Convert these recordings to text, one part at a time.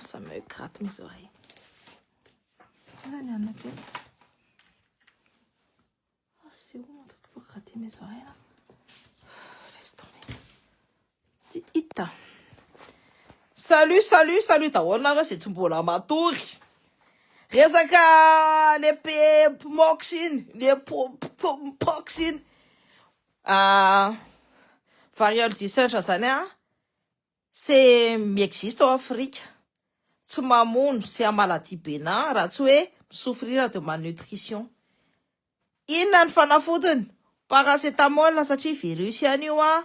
Ça me gratte mes oreilles. Zany anina kely. Ah, c'est où mon truc pour gratter mes oreilles là? Laisse tomber. Tsy hita. Salut, salut, salut daholo nareo zay tsy mbola matory. Resaka le mpox iny, le mpox iny. Ah, variole du singe zany a, c'est miexiste ao Afrika. Tsy mamono, c'est un maladie bénin raha tsy hoe souffrir de malnutrition. Inona ny fanafodiny? Paracétamol, satria virus ihany io a.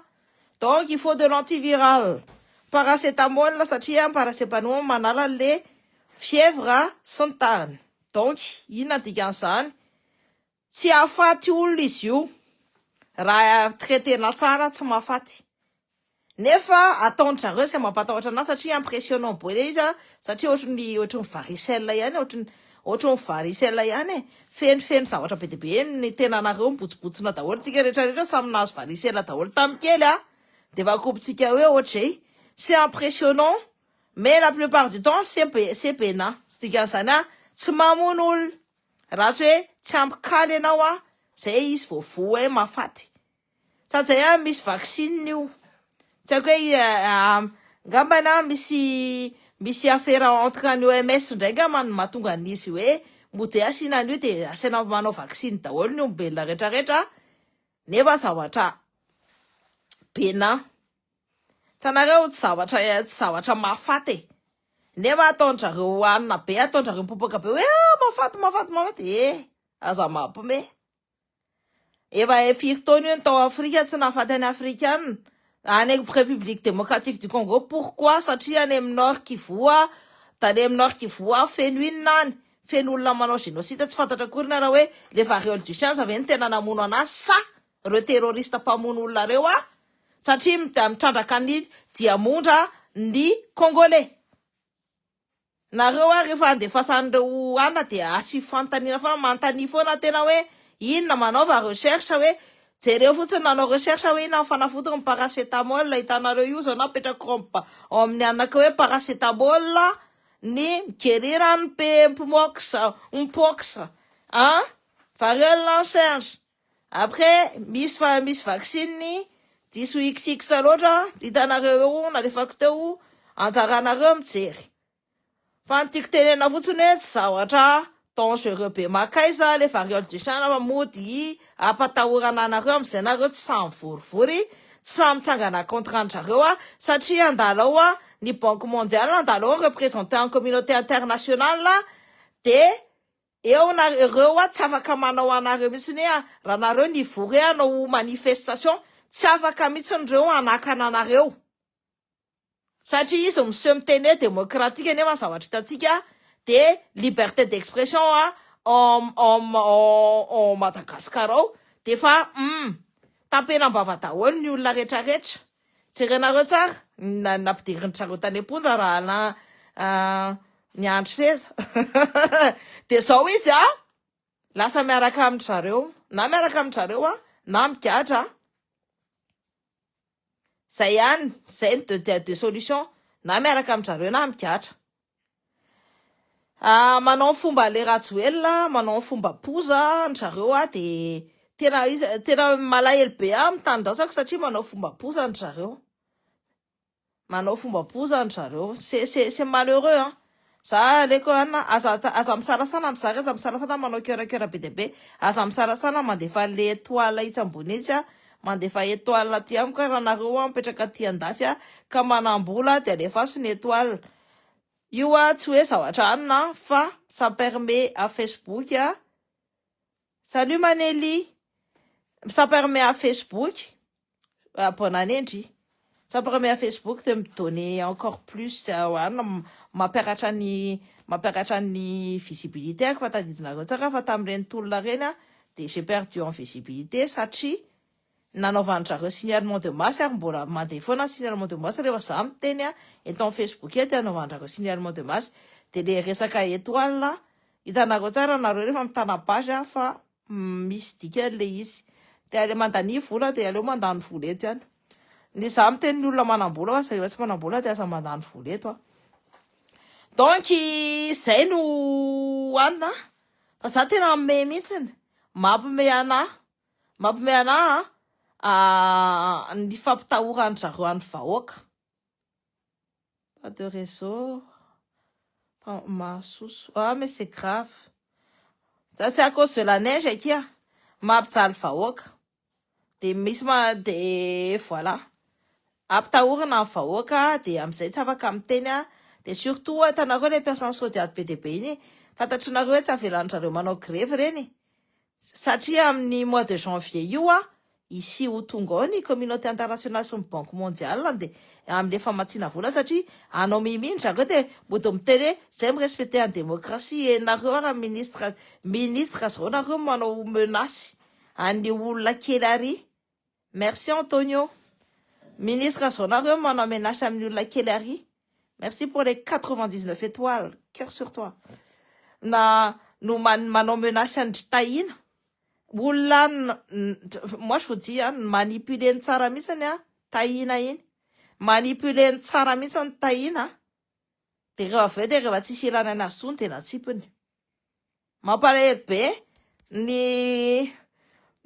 Donc il faut de l'antiviral. Paracétamol, satria paracétamol manala le fièvre sy ny tariny. Donc inona dikan'izany? Tsy ahafaty olona izy io. Raha traitena tsara, tsy mahafaty. Nefa ataon-dry zareo izay mampatahotra anazy satria impressionnant be le izy a, satria ohatry ny varicelle ihany, ohatry ny varicelle ihany e. Fenofeno zavatra be dia be ny tenanareo, mibotsibotsina daholo tsika rehetrarehetra, samy nahazo varicelle daholo tamin'ny kely a. De efa kopitsika hoe ohatr'izay. C'est impressionnant, mais la plupart du temps c'est bénin. Tsy dikan'izany a, tsy mamono olona. Raha tsy hoe tsy ampy kaly ianao a, zay izy vao voa hoe mahafaty. Sady zay a, misy vaccine io. Tsy haiko hoe ngambana misy affaire entre ny OMS indray ngamba no mahatonga an'izy hoe mody asiana an'io, de asiana manao vaccine daholo ny olombelona rehetrarehetra, nefa zavatra bénin. Hitanareo, tsy zavatra mahafaty e. Nefa ataon-drareo hanina be, ataon-drareo mipopoka be hoe ah, mahafaty, mahafaty, mahafaty e. Aza mampime. Efa firy taona io ny tao Afrika tsy nahafaty any Afrikanina. Any République démocratique du Congo, pourquoi? Satria any amin'ny Nord Kivu, tany amin'ny Nord Kivu feno inona any? Feno olona manao génocide, tsy fantatra akory na raha hoe le variole du singe ve ny tena namono anazy sa reo terroriste mpamono olona reo a, satria mitrandraka ny diamondra ny Congolais. Nareo a, rehefa andefasan'ireo anina de asy fanontaniana foana, manontania foana tena hoe inona, manaova recherche hoe jereo fotsiny, nanao recherche hoe inona fanafody ny paracétamol. Hitanareo io zao, napetrako ao amin'ny anaka hoe paracétamol ny guérir ny mpox, mpox hein, variole singe. Après misy fa misy vaccine diso xx loatra, hitanareo eo nalefako teo, anjaranareo mijery. Fa ny tiako tenena fotsiny hoe tsy zavatra dangereux be makaiza le variole du singe, fa mody ampatahorana anareo am'izay nareo tsy samy vorivory, tsy samy mitsangana contre andrareo a, satria andalo ao a ny Banque mondiale, andalo ao représenté en communauté internationale, de eo nareo a tsy afaka manao anareo mihitsy ny hoe raha nareo nivory hoe hanao manifestation, tsy afaka mihitsy nyreo anakana anareo, satria izy miseho miteny hoe démocratique, nefa ny zavatra hitantsika de liberté d'expression a en Madagascar ao de fa tampenam-bava daholo ny olona rehetrarehetra. Jerenareo tsara na nampidiriny zareo tany am-ponja raha na niandry seza, de zao izy a lasa miaraka amin-dry zareo, na miaraka amin-dry zareo a na migadra zay ihany. Zay ny deux solution: na miaraka amin-dry zareo na migadra. Ah, manao fomba le Rajoelina, manao fomba poza ny zareo a, de tena izy tena malahelo be a mitanindrazako satria manao fomba poza ny zareo, manao fomba poza ny zareo. C'est malheureux hein. Za aleko ana aza misarasana mizara, aza misarasana manao cœur be dia be, aza misarasana mandefa le étoile itsy ambony itsy a, mandefa étoile aty amiko raha nareo a mipetraka aty andafy a ka manam-bola, de alefaso ny étoile io a. Tsy hoe zavatra anina fa ça permet à Facebook a, salut Maneli, ça permet à Facebook, ah, bonne année ndry, ça permet à Facebook de me donner encore plus hoanina mampiakatra ny visibilité ako. Fa tadidinareo tsara fa tamin'ireny tolona reny a, de j'ai perdu en visibilité satria nanaovan-drareo signalement de masse, ary mbola mandeha foana signalement de masse rehefa za miteny a eto amin'ny Facebook eto, anaovan-drareo signalement de masse. De le resaka étoile, hitanareo tsara nareo rehefa mitana page a fa misy dikany le izy, de ale mandany vola, de aleo mandany vola eto ihany. Ny za miteny ny olona manam-bola, fa rehefa tsy manam-bola de aza mandany vola eto a. Donc zay no anina fa za tena me mihitsiny, mampime anahy, mampime anahy ny fampitahorany zareo an'ny vahoaka. Pas de réseau, mahasoso. Ah, mais c'est grave ça, c'est à cause de la neige akia mampijaly vahoaka. De misy ma de voilà, ampitahorana ny vahoaka, de amizay tsy afaka miteny a. De surtout hitanareo le mpiasan'ny Sodiat be de be iny, fantatrinareo hoe tsy avelan-drareo manao grève reny, satria amin'ny mois de janvier io a isy ho tonga ao ny communauté internationale sy ny Banque mondiale, de am'le famatsiana vola, satria anao mimindry zareo, de mody miteny hoe zay mirespecte ny démocratie nareo. Ara ministre zao nareo manao menace any olona kely ary. Merci Antonio. Ministre zao nareo manao menace amin'ny olona kely ary. Merci pour les 99 étoiles, cœur sur toi. Na no manao menace andry tahina olona. Moi je vous dis a, manipuleny tsara mihitsiny a tahina iny, manipuleny tsara mihitsy ny tahina. De rehefa avy eo, de rehefa tsisy ilana anazy tsony, de natsipiny. Mampalahelo be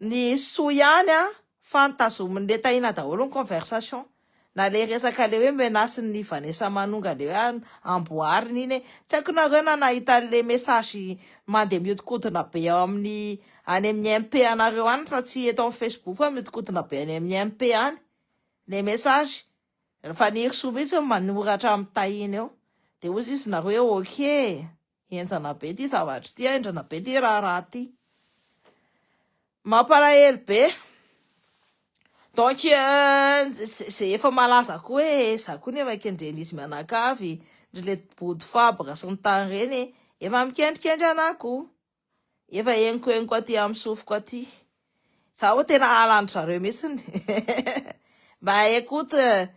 ny soa ihany a, fa nitazomin'le tahina daholo ny conversation, na le resaka le hoe menace ny Vanessa Manonga, le hoe amboariny iny e. Tsy haiko nareo na nahita le message mandeha miodikodina be ao amin'ny any amin'ny MP anareo any, fa tsy eto amin'ny Facebook, fa miodikodina be any amin'ny MP any le message. Fa Fanirisoa mihitsy manoratra amin'ny tahina eo, de ozy izy nareo hoe ok, enjana be ty zavatra ty, enjana be ty raharaha ty, mampalahelo be. Donc zay efa malaza koa hoe za koa nefa kendren'izy mianakavy ndry le body fabre sy ny tany reny, efa mikendrikendry anako, efa enikoeniko aty amin'ny sofiko aty za ho tena alandry zareo mihitsiny. Bah écoute,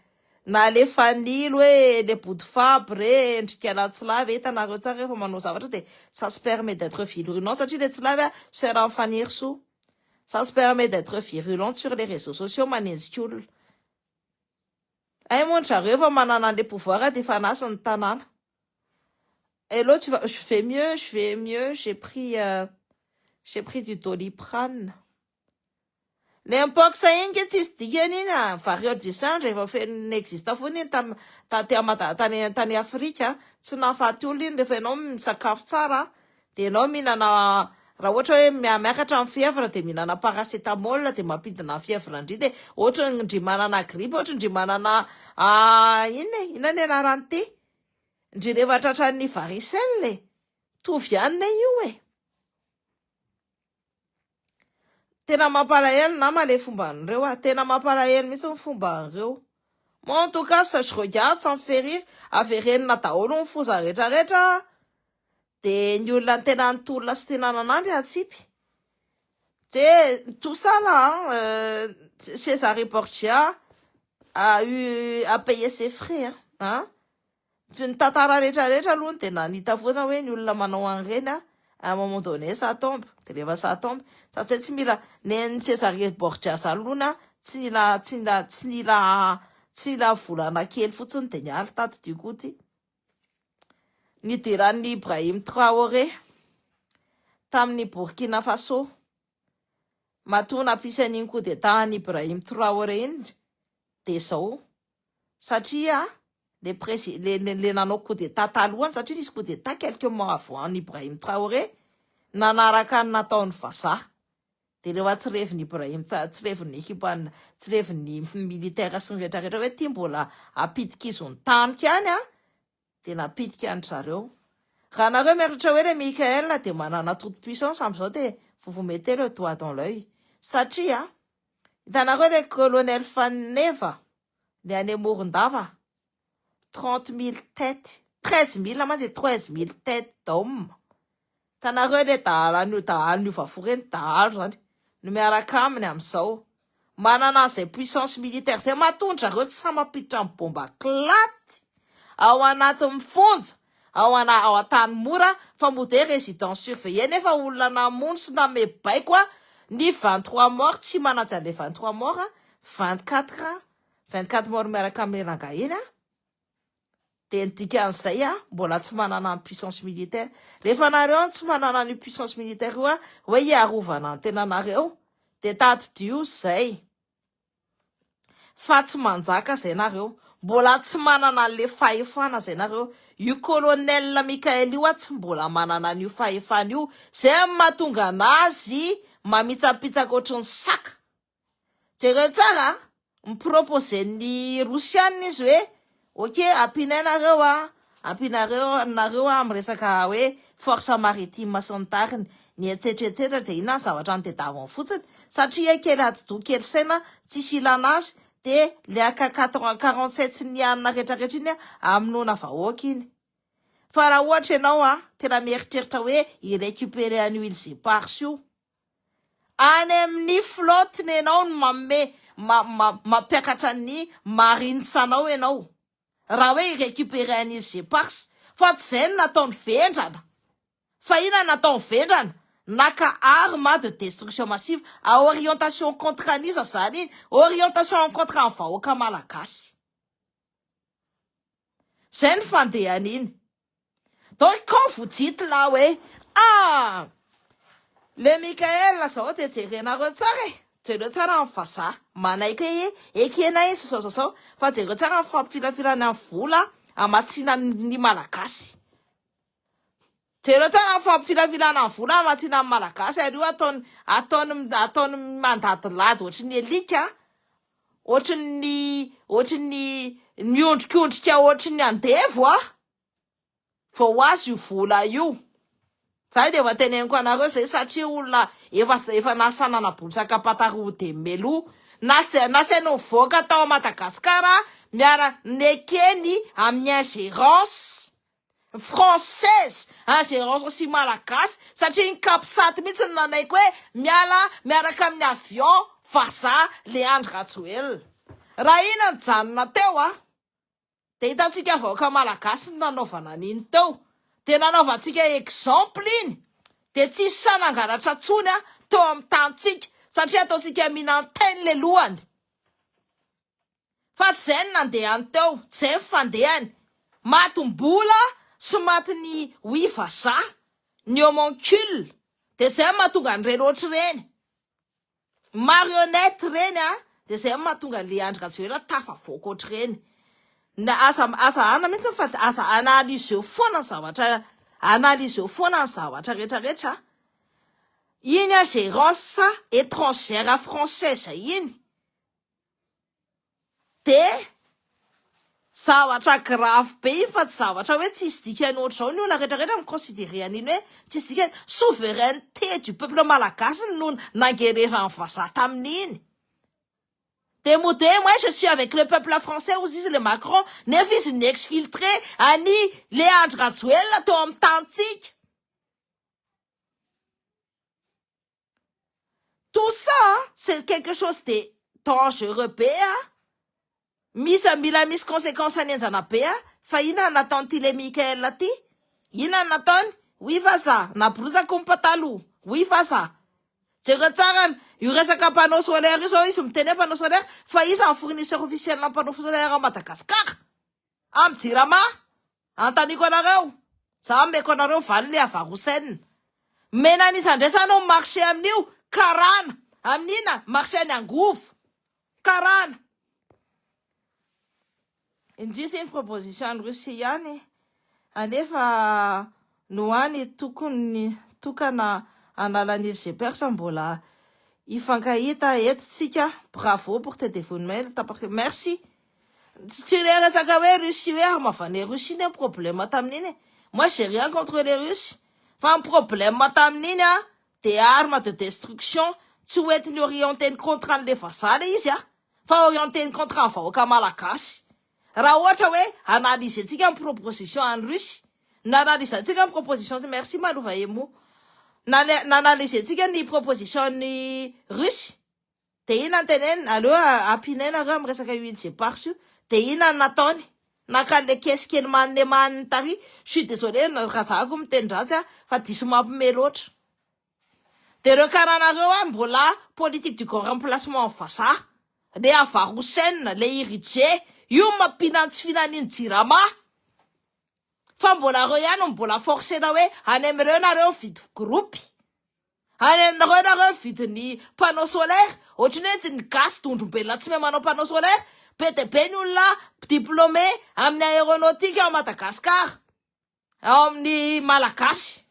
na le fanilo hoe le body fabre endrika latsilavy, hitanareo tsara rehefa manao zavatra, de ça se permet d'être virulent, satria le tsilavy a sœur amin'ny Fanirisoa, ça se permet d'être virulent sur les réseaux sociaux, manenjika olona. Ay moa ny zareo efa manana an'le pouvoir, de efa anasy ny tanàna. Hello, tu vas? Je vais mieux, je vais mieux, j'ai pris du Doliprane. Le mpox iny ke tsisy dikany iny a, variole du singe efa feno existe foana iny tam taty Mada, tany Afrika, tsy nahafaty olona iny. Rehefa ianao misakafo tsara, de ianao mihinana, raha ohatra hoe miakatra amin'ny fièvre, de mihinana paracétamol, de mampidina ny fièvre ndry, de ohatra ndry manana grippe, ohatra ndry manana iny e, inona ny anarany ty ndry, rehefa tratran'ny varicelle e, tovy ihany ne io e. Tena mampalahelo nama le fomba an'ireo a, tena mampalahelo mihitsy ny fomba an'ireo. Moi en tout cas, ça, je regarde, ça me fait rire. Averenina daholo ny foza rehetrarehetra, de ny olona tena nitolona sy tena nanampy atsipy. De tout ça là, hein, César Borgia a eu à payer ses frais, hein. Ny tantara rehetrarehetra aloha ny tena nita foana hoe ny olona manao an'ireny a, à un moment donné ça tombe, de rehefa ça tombe, satria tsy mila ny César Borgia zany aloha, tsy nila volana kely fotsiny, de niala taty. Du coup ty nidiran'ny Ibrahim Traoré tamin'ny Burkina Faso, matoa nampisy an'iny coup d'état an'i Ibrahim Traoré iny, de zao, satria le prési le nanao coup d'état talohany, satria nisy coup d'état quelques mois avant an'i Ibrahim Traoré, nanaraka ny nataon'ny vazaha, de rehefa tsy revin'ny Ibrahim, tsy revin'ny ekipa, tsy revin'ny militaire sy ny rehetrarehetra hoe ty mbola apitika ny taniky any a, de napitika any zareo. Raha nareo miaritra hoe le Michael de manana toute puissance am'izao, de vous vous mettez le doigt dans l'œil, satria hitanareo le colonel Faneva le any Morondava, 30 000 têtes, 13 000 mantsy, 13 000 têtes d'homme. Hitanareo le dahalan'io dahalon'io vavory reny, dahalo zany no miaraka aminy am'izao, manana an'izay puissance militaire zay mahatondra reo tsy samy mampiditra ny bomba klaty ao anatin'ny fonja ao ana ao an-tany mora, fa mody hoe résidence surveillée, nefa olona namono sy name baiko a ny 23 morts, tsy manaja an'le 23 morts, 24 morts miaraka amin'le rangahy iny a. De ny dikan'izay a, mbola tsy manana ny puissance militaire. Rehefa nareo no tsy manana an'io puissance militaire io a, hoe hiarovana ny tenanareo, de tadidio zay fa tsy manjaka zay nareo. Mbola tsy manana an'le fahefana zay nareo. Io colonel Mickaël io a tsy mbola manana an'io fahefana io. Zay no mahatonga anazy mamitsapitsaka ohatry ny saka. Jereo tsara a, mi-proposer-n'ny Rosiana izy hoe ok ampianay nareo a, ampianareo nareo amin'ny resaka hoe force maritime sy ny tariny, ny etsetra etsetra dia inona ny zavatra notadiaviny fotsiny satria kely atidoha kely saina tsisy ilana azy dia le AK 47 sy ny anona rehetrarehetra iny hamonoana vahoaka iny. Fa raha ohatra ianao a, tena mieritreritra hoe hi-récupérer an'io îles éparses io, Any amin'ny flotte-ny ianao no manome mampiakatra ny marines anao ianao raha hoe hi-recuperer an'i Îles Éparses fa tsy izay no nataony vendrana fa inona no nataony vendrana naka arme de destruction massive à orientation contre an'iza zany iny orientation contre ny vahoaka malagasy zay ny fandehany iny. Donc quand vous dites là hoe ah le Michael zao de jerenareo tsara e, jereo tsara ny vazaha manaiky hoe ekena izy zao zao zao fa jereo tsara ny fampifilafilany amin'ny vola hamatsiana ny malagasy. Jereo tsara ny fampifilafilana ny vola hamatsiana ny malagasy ary io ataony ataony ataony mandadilady ohatry ny alika ohatry ny ohatry ny miondrikondrika ohatry ny andevo a. Vao ho azo io vola io. Zay de efa teneniko anareo zay satria olona efa efa nasanana bosaka pataloha de melo nasa nasaina nivoaka tao Madagascar miara nekeny amin'ny ingérence française ingérence aussi malagasy satria ny capsat mihitsy no nanaiky hoe miala miaraka amin'ny avion vazaha le Andry Rajoelina raha iny nijanona teo a. Dia hitantsika vahoaka malagasy ny nanaovana an'iny teo. Dia nanaovantsika exemple iny. Dia tsisy sahy nangalatra intsony teo amin'ny tanintsika. Satria ataontsika mihinan-teny le lohany. Fa tsy izay no nandehany teo. Tsy izay ny fandehany. Matim-bola sy matin'ny oui vazaha. Ny homoncule. Dia izay no mahatonga an'ireny ohatr'ireny. Marionnette ireny a, dia izay no mahatonga an'ilay Andry Rajoelina tafavoaka ohatr'ireny. Na aza aza ana mihitsy fa aza analyseo foana ny zavatra analyseo foana ny zavatra rehetrarehetra. Iny ingérence étrangère française iny. De zavatra grave be iny fa tsy zavatra hoe tsisy dikany ohatr'izao ny olona rehetrarehetra mi-considerer an'iny hoe tsisy dikany. Souveraineté du peuple malagasy no nangerezan'ny vazaha tamin'iny. De mody hoe moi je suis avec le peuple français hozy izy le Macron nefa izy ni-exfiltré an'i le Andry Rajoelina teo amin'ny tanintsika. Tout ça c'est quelque chose de dangereux be a! Misy mila misy consequence henjana be a! Fa inona no nataon'ity le Mickaël ty? Inona no nataony? Oui fa za naborosako ny pataloha. Oui fa za. Jereo tsara io resaka panneau solaire io zao izy miteny hoe panneau solaire fa iza ny fournisseur officiel ny panneau solaire ao Madagascar? Amin'ny jirama? Anontaniako anareo, za omeko anareo valiny Avarosena. Mena an'iza andraisana ao marché amin'io? Karana. Amin'ina? Marché any Angovo. Karana. Indrisy iny proposition any Russie ihany anefa no any tokony tokana hanala ny îles Éparses mbola hifankahita eto tsika. Bravo pour tes dévouements tapaka. Merci. Tsy le resaka hoe Russie hoe arme avy any Russie ny problème tamin'iny. Moi j'ai rien contre les Russes. Fa ny problème tamin'iny a de arme de destruction tsy hoentiny orienteny contre an'le vazaha le izy a fa orienteny contre ny vahoaka malagasy. Raha ohatra hoe analyser-tsika ny proposition any Russie, na analyser-tsika ny proposition merci Malova Emo. Na analyser-tsika ny proposition ny Russie de inona ny teneniny aleo ampinay nareo amin'ny resaka huile éparse io de inona ny nataony naka an'le caisse kely manine maniny tary. Je suis désolé raha za ko miteny ratsy a fa diso mampime loatra. De reo karanareo a mbola politique du grand remplacement vazaha le Avarosena le Irije io mampinany tsy fihinan'iny jirama. Fa mbola reo ihany no mbola forcena hoe any amin'ireo nareo mividy groupe. Any aminareo nareo mividy ny panneau solaire. Ohatran'ny hoe ny gasy dondrombelona tsy mahay manao panneau solaire. Be dia be ny olona diplômé amin'ny aéronautique ao Madagascar. Ao amin'ny Malagasy.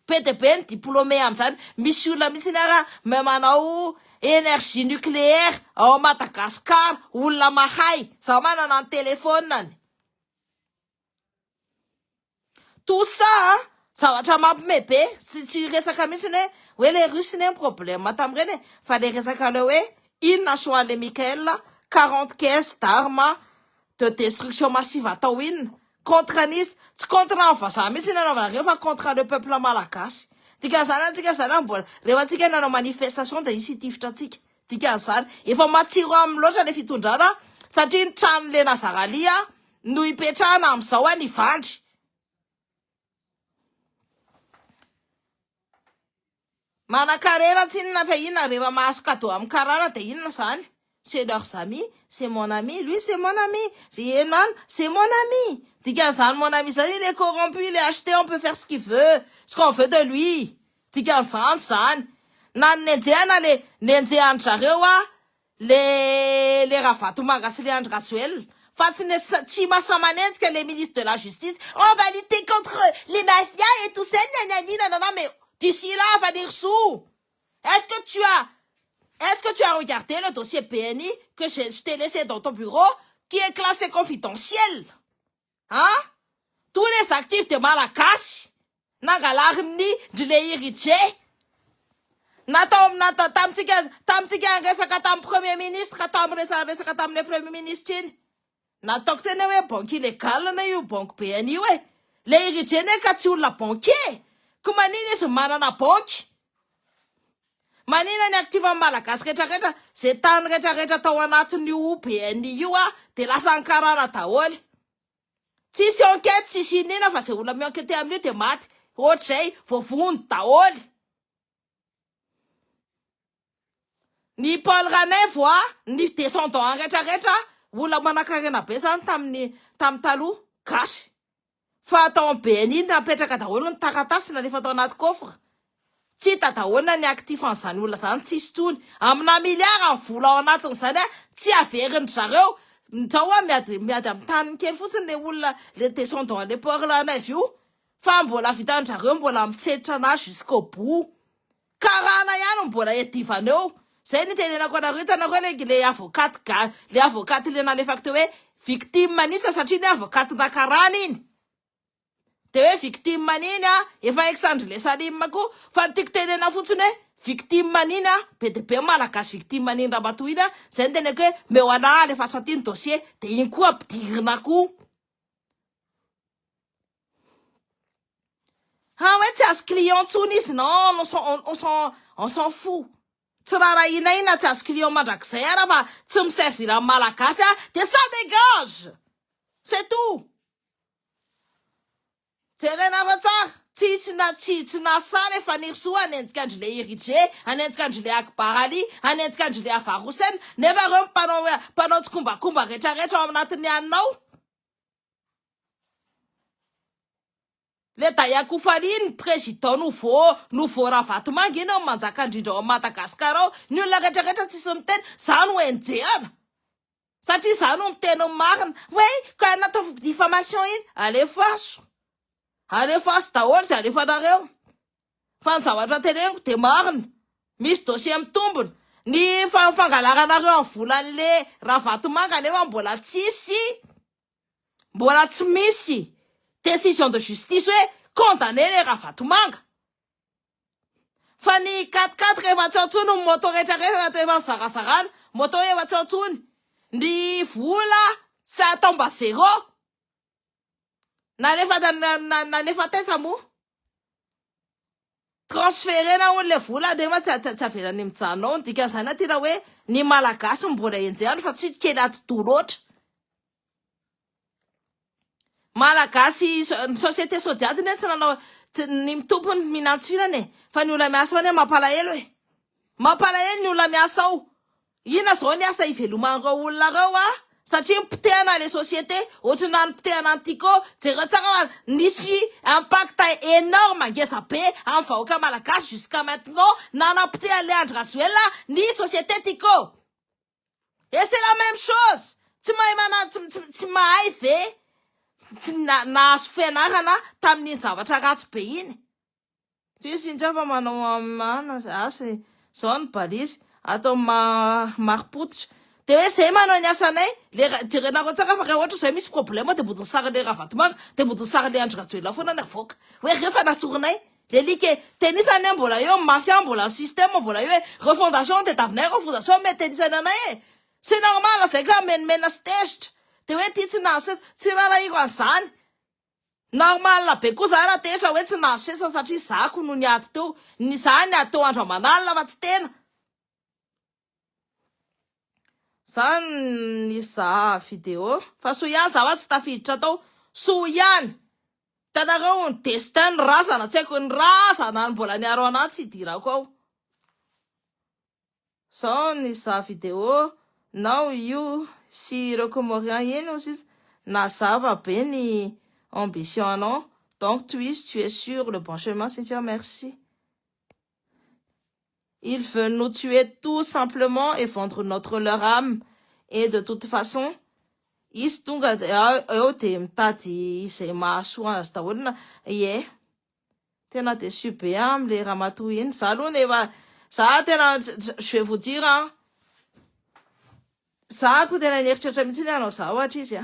Be dia be ny diplômé amin'izany. Misy olona mihitsy ara mahay manao énergie nucléaire ao Madagascar. Olona mahay. Za manana ny téléphone-ny. Tout ça a, zavatra mampime be, tsy tsy resaka mihitsy ny hoe hoe le russe ne problème tamin'ireny e, fa le resaka le hoe inona choix le Michael, 40 caisses d'armes de destruction massive atao inona, contre an'iza, tsy contre ny vazaha mihitsy ny anaovana ireo fa contre le peuple malagasy. Dikan'izany antsika zany mbola rehefa antsika nanao manifestation dia hisy hitifitra antsika. Dikan'izany efa matsiro aminy loatra le fitondrana satria ny tranon'le Nazarali no ipetrahana amin'izao any Ivandry. Manankarena tsinona fa inona rehefa mahazo cadeau amin'ny karana dia inona izany? C'est leurs amis, c'est mon ami, lui c'est mon ami, ry Enan c'est mon ami. Dikan'izany mon ami izany il est corrompu, il est acheté, on peut faire ce qu'il veut, ce qu'on veut de lui. Dikan'izany izany. Na ny nenjehana le nenjehan-dry zareo a le le Ravatomanga sy le Andry Rajoelina fa tsy ne tsy masahy manenjika le ministre de la justice on va lutter contre les mafias et tout ça nanani nanana mais d'ici là Fanirisoa est-ce que tu as est-ce que tu as regardé le dossier BNI que je, je t'ai laissé dans ton bureau qui est classé confidentiel hein tous les actifs de Malagasy Nangalarin'ny ndry leiry je. Natao nata tamintsika tamintsika niresaka tamin'ny premier ministre tamin'ny resa resaka tamin'ilay premier ministre iny. Nataoko tena hoe banque illegale anie io banque BNI io e. Leiry je anie ka tsy olona banquier. Ko manina izy manana banque. Manina ny actif an'ny malagasy rehetra rehetra ze tany rehetra rehetra tao anatin'io BNI io a de lasa ny karana daholo. Tsisy enquête tsisy inona fa zay olona mi-enquêter amin'io dia maty ohatr'izay voavono daholo. Ny Paul Ranaivo a, ny descendant rehetra rehetra olona manankarena be zany tamin'ny tamin'ny taloha gasy. Fa tao amin'ny BNI napetraka daholo ny taratasy nalefa tao anaty coffre. Tsy hita daholo na ny actif an'izany olona izany tsisy intsony. Amina milliard ny vola ao anatin'izany a, tsy averin-dry zareo. Zao hoa miady miady amin'ny taniny kely fotsiny le olona le descendant an'le Paul Ranaivo io fa mbola vitan-dry zareo mbola mitsetra anazy jusqu'au bout. Karana ihany no mbola iadivana eo. Zay no itenenako anareo, hitanareo le le avocate ga le avocate le nalefako teo hoe victime an'isa satria ny avocate na karana iny. De hoe victime an'iny a, efa ex andry le Salim koa, fa ny tiako tenena fotsiny hoe victime an'iny a, be dia be ny malagasy victime an'iny ramatoa iny a, zay no teneko hoe meo anah alefaso aty ny dossier, de iny koa ampidirina koa. Ha hoe tsy azo client tsony izy, non, on s'en on s'en on s'en fout. Tsy raharahiana iny na tsy azo client mandrakizay ara fa tsy mi-servir amin'ny malagasy a, de ça dégage! C'est tout. Jerenareo tsara, tsisy na tsy tsy nahasahy le Fanirisoa hanenjika an-dry le Irije, hanenjika an-dry le Akbar Ali, hanenjika an-dry le Avar Hussein, nefa ireo mpanao mpanao tsikombakomba retraretra ao anatin'ny anona ao. Le Dayakoufali iny président nouveau nouveau Ravatomanga iny ao manjaka indrindra ao Madagascar ao, ny olona retraretra tsisy miteny, za no enjehana. Satria za no miteny ny marina. Hoe ka natao diffamation iny, alefaso. Alefaso daholo izay alefanareo. Fa ny zavatra teneniko dia marina. Misy dossier mitombina. Ny fangalaranareo ny volan'le Ravatomanga nefa mbola tsisy mbola tsy misy décision de justice hoe condamné le Ravatomanga. Fa ny quatre quatre efa tsy ao tsony ny moto rehetra rehetra natao efa nizarazarana moto efa tsy ao tsony ny vola tsy atao mba zéro nalefa nalefa taiza moa transferena hono le vola nefa tsy tsy avelany mijanona ao ny dikan'izany aty raha hoe ny malagasy mbola enjehana fa tsy kely atidoha loatra Malagasy ny société Sodiat ne tsy nanao tsy ny mitompony mihinantsy fihinana e fa ny olona miasa ao anie mampalahelo e mampalahelo ny olona miasa ao inona zao ny asa iveloman'ireo olona ireo a. Satria nipotehana le société, ohatry ny nanipotehana an'i Tiko, jereo tsara fa nisy impact énorme ngeza be amin'ny vahoaka malagasy jusqu'à maintenant nanapotehan'le Andry Rajoelina ny société Tiko. Et c'est la même chose, tsy mahay mana tsy tsy tsy mahay ve tsy na nahazo fianarana tamin'iny zavatra ratsy be iny. Tsisy indray fa manao amana asa e. Zao ny balise atao ma maripototra. De hoe zay manao ny asanay, le ra- jerenareo tsara fa raha ohatra zay misy problème de mody ny sarin'le Ravatomanga, de mody ny sarin'le Andry Rajoelina foana ny avoaka. Hoe reo fa nasorinay. Le like tenisany anie mbola eo, mafia mbola système mbola eo hoe refondation tediavinay refondation mais tenisany anay e. C'est normal zay ka menomenona sy tezitra. De hoe ty tsy nahazo seza, tsy rarahiko an'izany. Normal be koa za raha tezitra hoe tsy nahazo seza satria zako no niady teo. Ny za niady teo andro aman'alina fa tsy tena. Za nizaha vidéo fa soa ihany za fa tsy tafiditra tao. Soa ihany. Hitanareo ny destin ny razana tsy haiko ny razana ny mbola niaro anahy tsy hidirako ao. Zao nizaha vidéo nao io sy ireo Comoriens iny hoy sisa nazava be ny ambition anao donc tohizo tu es sur le bon chemin Cynthia merci. Il veut nous tuer tout simplement et vendre notre leur âme et de toute façon izy tonga eo de mitady izay mahasoa azy daholo na ie tena déçu be amle ramatoa iny za aloha nefa za tena, je vais vous dire hein, za ko tena nieritreritra mihitsy ny hanao za ohatra izy a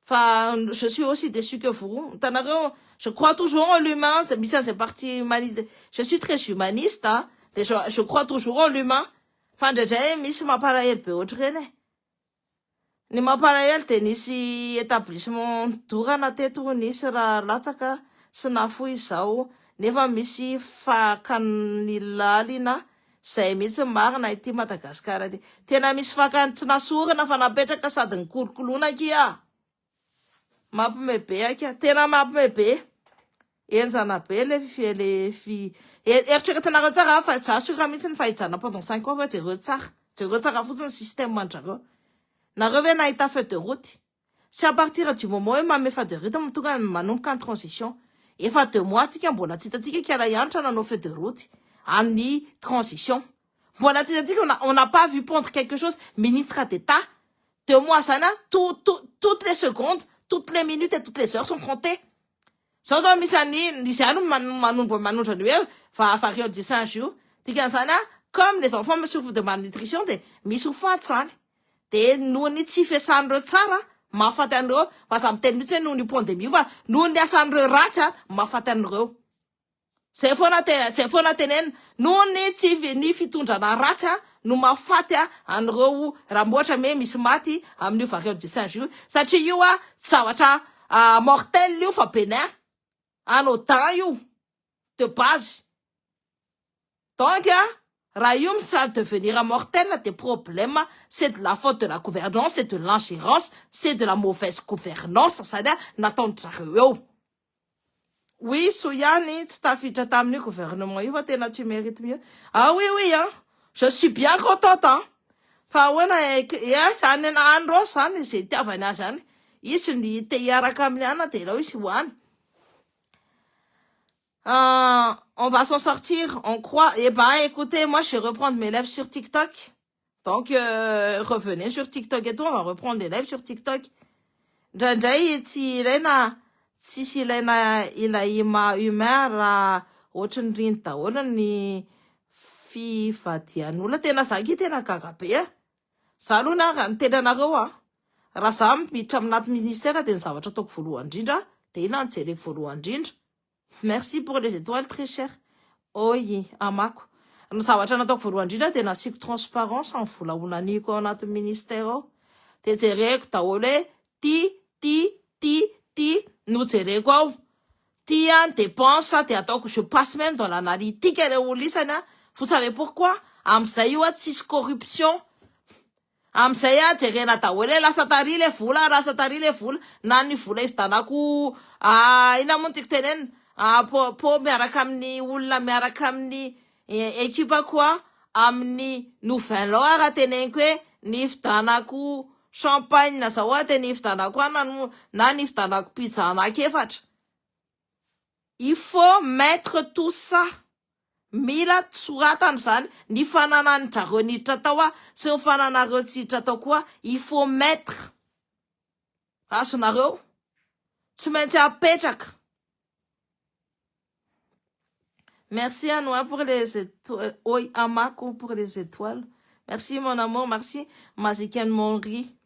fa je suis aussi déçu que vous. Hitanareo, je crois toujours en l'humain, misy an'izay partie humanité, je suis très humaniste hein, de je crois toujours en l'humain fa indraindray misy mampalahelo be ohatr'ireny e. Ny mampalahelo de nisy établissement dorana teto, nisy raha latsaka sy nafoy izao nefa misy fakany lalina zay mihitsy marina ity Madagasikara ity. Tena misy fakany tsy nasorina fa napetraka sady nikolokoloana akia. Mampime be akia, tena mampime be. Enjana be le fi le fi eritreretinareo tsara fa za sura mihitsy ny fahijanona pendant 5 ans fa jereo tsara. Jereo tsara fotsiny système andrareo. Nareo ve nahita feuille de route? C'est à partir du moment hoe manome feuille de route tonga manomboka ny transition. Efa 2 mois tsika mbola tsy hitantsika kala hianatra nanao feuille de route amin'ny transition. Mbola tsy hitantsika, on n'a pas vu pondre quelque chose ministre d'État. 2 mois zany a, toutes les secondes, toutes les minutes et toutes les heures sont comptées. Zao zao misy any nisy ihany manombo manondro ny hoe va variole du singe io. Dikan'izany a, comme les enfants me souffrent de malnutrition de misy ho faty zany. De noho ny tsy fiasan'ireo tsara mahafaty an'ireo fa za miteny mihitsy hoe noho ny pandémie io fa noho ny asan'ireo ratsy a mahafaty an'ireo. Zay foana te zay foana tenenina noho ny tsy ny fitondrana ratsy a no mahafaty a an'ireo raha ohatra hoe misy maty amin'io variole du singe io satria io a tsy zavatra mortel io fa bénin anodin io de base. Donc a raha io ça devenir mortel des problèmes, c'est de la faute de la gouvernance, c'est de l'ingérence, c'est de la mauvaise gouvernance zany a nataony zareo eo. Oui, soa ihany tsy tafiditra tamin'io gouvernement io fa tena tu mérites mieux. Ah oui hein, je suis bien contente hein. Fa ahoana e zany any reo zany zay itiavany azy any. Izy ny te hiaraka amin'ny ana de aleo izy hoany. On va s'en sortir, on croit. Eh ben, écoutez, moi, je vais reprendre mes lives sur TikTok. Donc, revenez sur TikTok et tout, on va reprendre les lives sur TikTok. Indraindray tsy ilaina tsisy ilaina ilay maha humain raha ohatry ny riny daholo ny fivadian'olona. Tena za nge tena gaga be a. Za aloha na raha ny tenanareo a, raha za miditra aminaty ministère de ny zavatra ataoko voalohany indrindra de ina ny jereko voalohany indrindra. Merci pour les étoiles, très cher. Oi, amako. Ny zavatra nataoko voalohany indrindra de nasiako transparence ny vola honaniko ao anatin'ny ministère ao. De jereko daholo hoe ty, ty, ty, ty no jereko ao. Ty a ny dépense de ataoko, je passe même dans l'analytique reo olo isany a. Vous savez pourquoi? Am'izay io a tsisy corruption. Am'izay a jerena daholo hoe lasa tary le vola, lasa tary le vola. Na ny vola ividanako ina moa no tiako tenenina? Po miaraka amin'ny olona miaraka amin'ny équipe koa amin'ny nouvel an raha teneniko hoe ny vidanako Champagne zao a de nividanako ana no na nividanako pizza anaky efatra. Il faut mettre tout ça, mila soratana zany ny fananany zareo niditra tao a sy ny fananareo tsy hiditra tao koa. Il faut mettre, azonareo, tsy maintsy apetraka. Merci à nous pour les étoiles. Oi, Amako pour les étoiles. Merci mon amour, merci Maziken Monri.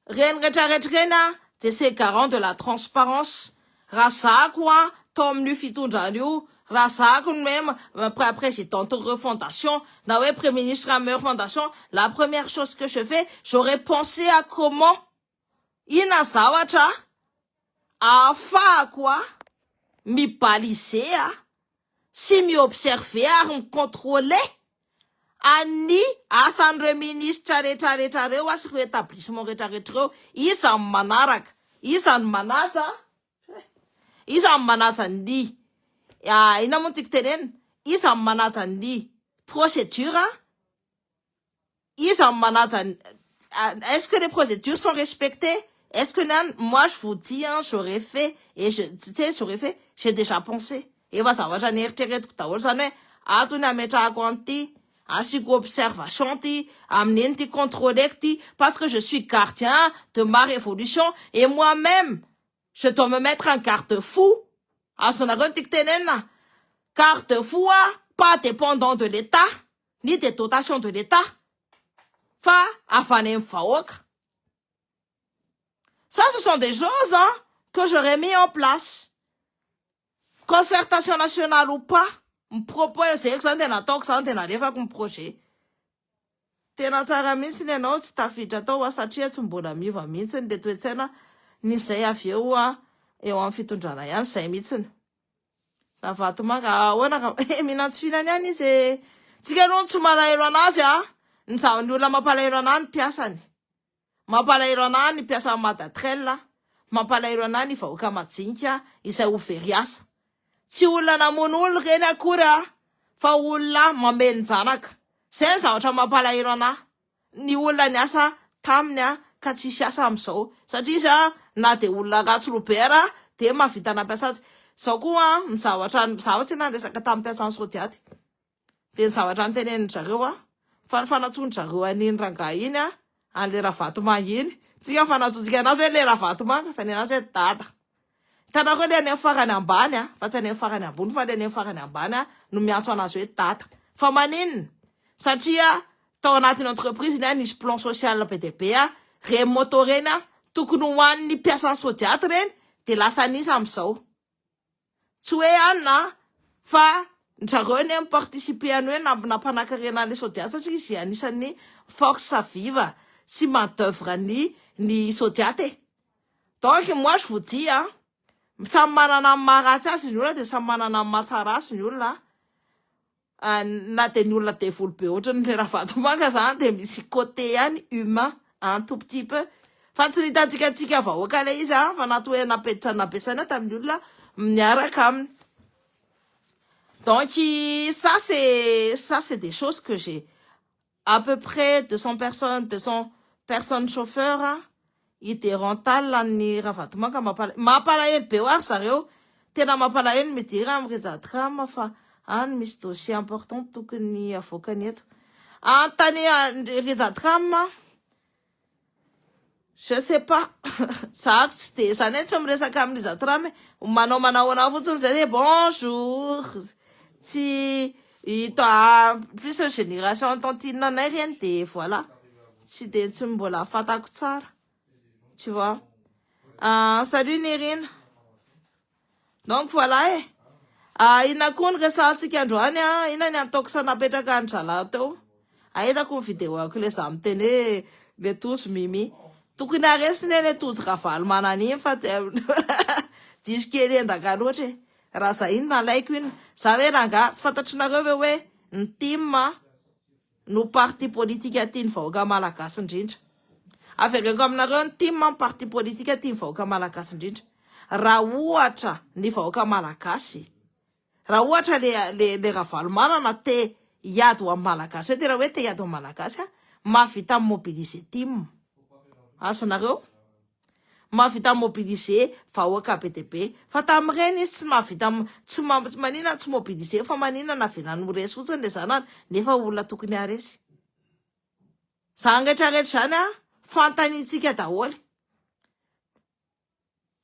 Reny rehetrarehetra reny a de c'est garant de la transparence. Raha zako a tao amin'io fitondrana io, raha zako no hoe présidente refondation na hoe premier ministre amy refondation, la première chose que je fais, j'aurais pensé à comment ina zavatra ahafahako a mibaliser a sy miobserver ary micontrôler any asan'ireo ministra rehetrarehetra reo a sy reo établissement rehetrarehetra reo, iza ny manaraka, iza ny manaja, iza ny manaja ny ina moa no tiako tenenina, iza ny manaja ny procédure, iza ny manaja, est-ce que les procédures sont respectées? Est-ce que là, moi je vous dis, hein, j'aurais fait et je, tu sais, j'aurais fait, j'ai déjà pensé, efa zavatra nieritreretiko daholo zany hoe ato ny ametrahako an'ity, asiko observation ty amin'iny ty, contrôleko ty, parce que je suis gardien de ma révolution et moi-même je dois me mettre un garde-fou. Azonareo ny tiako tenenina, garde-fou a pas dépendant de l'État ni des dotations de l'État fa avy any amin'ny vahoaka. Ça, ce sont des choses, hein, que j'aurais mis en place, concertation nationale ou pas. Mipropose zay zany tena ataoko zany, tena alefako ny projet tena tsara mihitsy ny ianao tsy tafiditra tao a satria tsy mbola miova mihitsy ny le toetsaina ny zay avy eo a eo amin'ny fitondrana ihany zay mihitsiny. Ravatomanga ahoana ka mihinantsy fihinany ihany izy e. Tsika aloha tsy malahelo anazy a ny ny olona mampalahelo anahy ny mpiasany, mampalahelo anahy ny mpiasa Madatrel, mampalahelo anahy ny vahoaka majinika izay ho very asa. Tsy olona namono olona reny akory a fa olona mamelon-janaka zay ny zavatra mampalahelo anahy, ny olona ny asa taminy a ka tsisy asa am'izao satria izy a na de olona ratsy robert de mahavita nampiasa azy zao koa. Ny zavatra zavatsy na resaka tamin'ny mpiasan'ny Sodiat de ny zavatra nytenenin zareo a fa ny fanatsoan zareo an'iny rangahy iny a an'le Ravatomanga iny, tsika ny fanatsotsika anazy hoe le Ravatomanga fa ny anazy hoe dada. Hitanareo le any amin'ny farany ambany a fa tsy any amin'ny farany ambony fa le any amin'ny farany ambany a no miantso anazy hoe dada. Fa maninona? Satria tao anatin'ny entreprise ny a nisy plan social be dia be a reny moto reny a tokony hoan'ny mpiasan'ny Sodiat reny de lasa anisa am'izao. Tsy hoe anina fa ndrareo ny miparticiper any hoe nampanankarena an'le Sodiat satria izy anisan'ny force vive sy main d'œuvre ny Sodiat e. Donc moi je vous dis, a samy manana ny maharatsy azy ny olona de samy manana ny mahatsara azy ny olona, na de ny olona devoly be ohatrany le Ravatomanga zany de misy côté ihany humain un tout petit peu fa tsy nitantsika antsika vahoaka le izy a fa nato hoe napeditra nampiasaina tamin'ny olona miaraka aminy. Donc ça, c'est des choses que j'ai à peu près 200 personnes, 200 personnes chauffeurs iDerental ny Ravatomanga. Mampalahelo be ho ary zareo, tena mampalahelo. Midira amy Rijatram fa any misy dossier important tokony avoakany eto antany Rijatram. Je sais pas, zako tsy de zany hoe tsy miresaka amin'ny Rijatram, manao anao fotsiny zay hoe bonjour, tsy hita plus génération tantine anay reny de voilà, tsy de tsy mbola fantako tsara, tu vois. Salut Nirina. Donc voilà e, ina koa ny resahantsika androany a ina ny ataoko sa napetraka ny zalahy teo ahitako ny vidéo ako le za miteny hoe le tozy mimi tokony aresiny le tozy Ravalomanana iny fa diso kely endaka loatra e. Raha za iny nalaiko iny za hoe ranga fantatrinareo ve hoe ny TIM no parti politika tiany vahoaka malagasy indrindra? Avereko aminareo, ny TIM ny parti politika tiany vahoaka malagasy indrindra. Raha ohatra ny vahoaka malagasy, raha ohatra le Ravalomanana te hiady ho amin'ny malagasy hoe tena hoe te hiady ho amin'ny malagasy a Mahavita mi-mobiliser tim. Azonareo? Mahavita mi-mobiliser vahoaka be dia be. Fa tamin'ireny izy tsy mahavita tsy maninona tsy mobiliser fa maninona navelany ho resy fotsiny le zanany nefa olona tokony haharesy. Zany rehetra rehetra zany a fantanintsika daholo.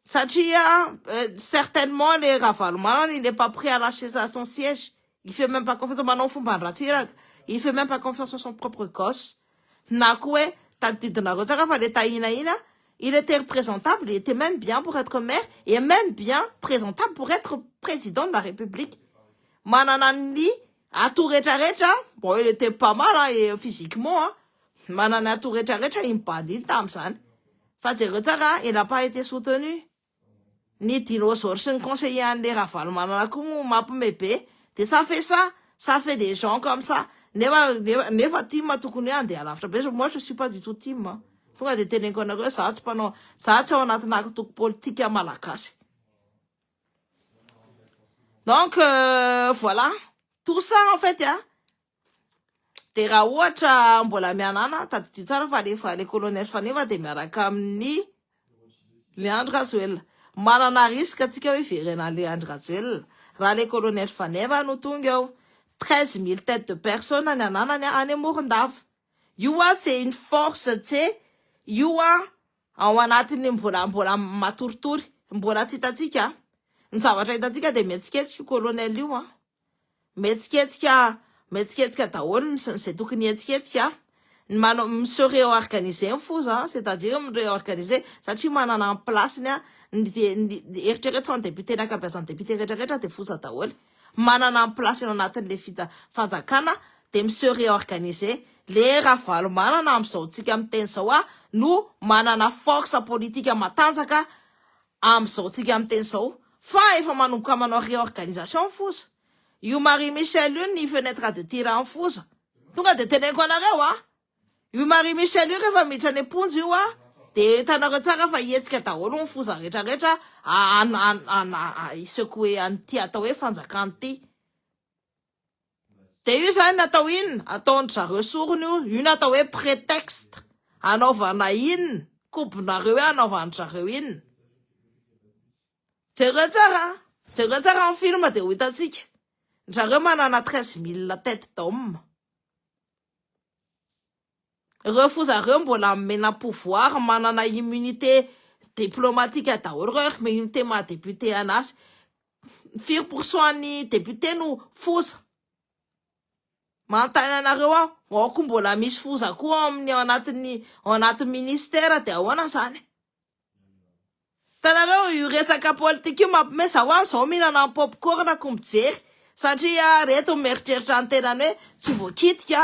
Satria certainement le Ravalomanana, il n'est pas prêt à lâcher son siège. Il fait même pas confiance, manao fomba Ratsiraka. Il fait même pas confiance en son propre gosse. Na koa hoe tadidinareo tsara fa le Tahina iny, il était représentable, il était même bien pour être maire et même bien présentable pour être président de la République. Manana ny ato rehetrarehetra, bon, il était pas mal, hein, et physiquement, hein. Manana ato rehetrarehetra iny bandy iny tamin'izany. Fa jereo tsara, il n'a pas été soutenu. Ny dinosaure sy ny conseiller an'le Ravalomanana koa mampime be. De ça fait ça, ça fait des gens comme ça. Nefa tim tokony hoe andeha lavitra be. Moi, je suis pas du tout tim. Hein. Tonga de teneniko anareo, za tsy mpanao, za tsy ao anatina antoko politika malagasy. Donc voilà, tout ça en fait ya. De raha ohatra mbola mianana, tadidio tsara fa le colonel Faneva de miaraka amin'ny le Andry Rajoelina. Manana risque atsika hoe verena le Andry Rajoelina. Raha le colonel Faneva no tonga eo, 13 000 têtes de personnes ny ananany any Morondava. Io a c'est une force, tse io a ao anatin'ny mbola matoritory, mbola tsy hitantsika. Ny zavatra hitantsika de mihetsiketsika io colonel io a. Mihetsiketsika, mihetsiketsika daholo zay tokony hihetsiketsika. Ny manao mi-se réorganiser ny foza, c'est-à-dire mi-réorganiser satria manana ny place-ny a ny eritrereto fa ny député, ny ankabeazan'ny député rehetrarehetra de foza daholo. Manana ny place-ny ao anatin'le fanjakana de mi-se réorganiser. Le Ravalomanana amin'izao tsika miteny zao a no manana force politique matanjaka amin'izao tsika miteny zao, fa efa manomboka manao réorganisation foza. Io Marie Michel io ny fenêtre de tir amin'ny foza. Tonga de teneniko anareo a. Io Marie Michel io rehefa miditra any am-ponja io a de hitanareo tsara fa hihetsika daholo ny foza rehetrarehetra hi-secouer an'ity atao hoe fanjakana ity. De io zany natao inona? Ataon-dry zareo sorona io, io natao hoe prétexte anaovana inona? Kobonareo hoe anaovan-dry zareo inona? Jereo tsara, jereo tsara ny film de ho hitantsika. Zareo manana 13 000 têtes d'homme. Ireo foza reo mbola mena pouvoir, manana immunité diplomatique daholo reo, immunité maha député anazy. Firy pourcent ny député no foza? Manontany anareo aho, ao koa mbola misy foza koa amin'ny ao anatin'ny ministère, de ahoana zany? Hitanareo io resaka politika io mampime zaho aho zao mihinana ny popcorn ko mijery satria reto mieritreritra ny tenany hoe tsy voakitika,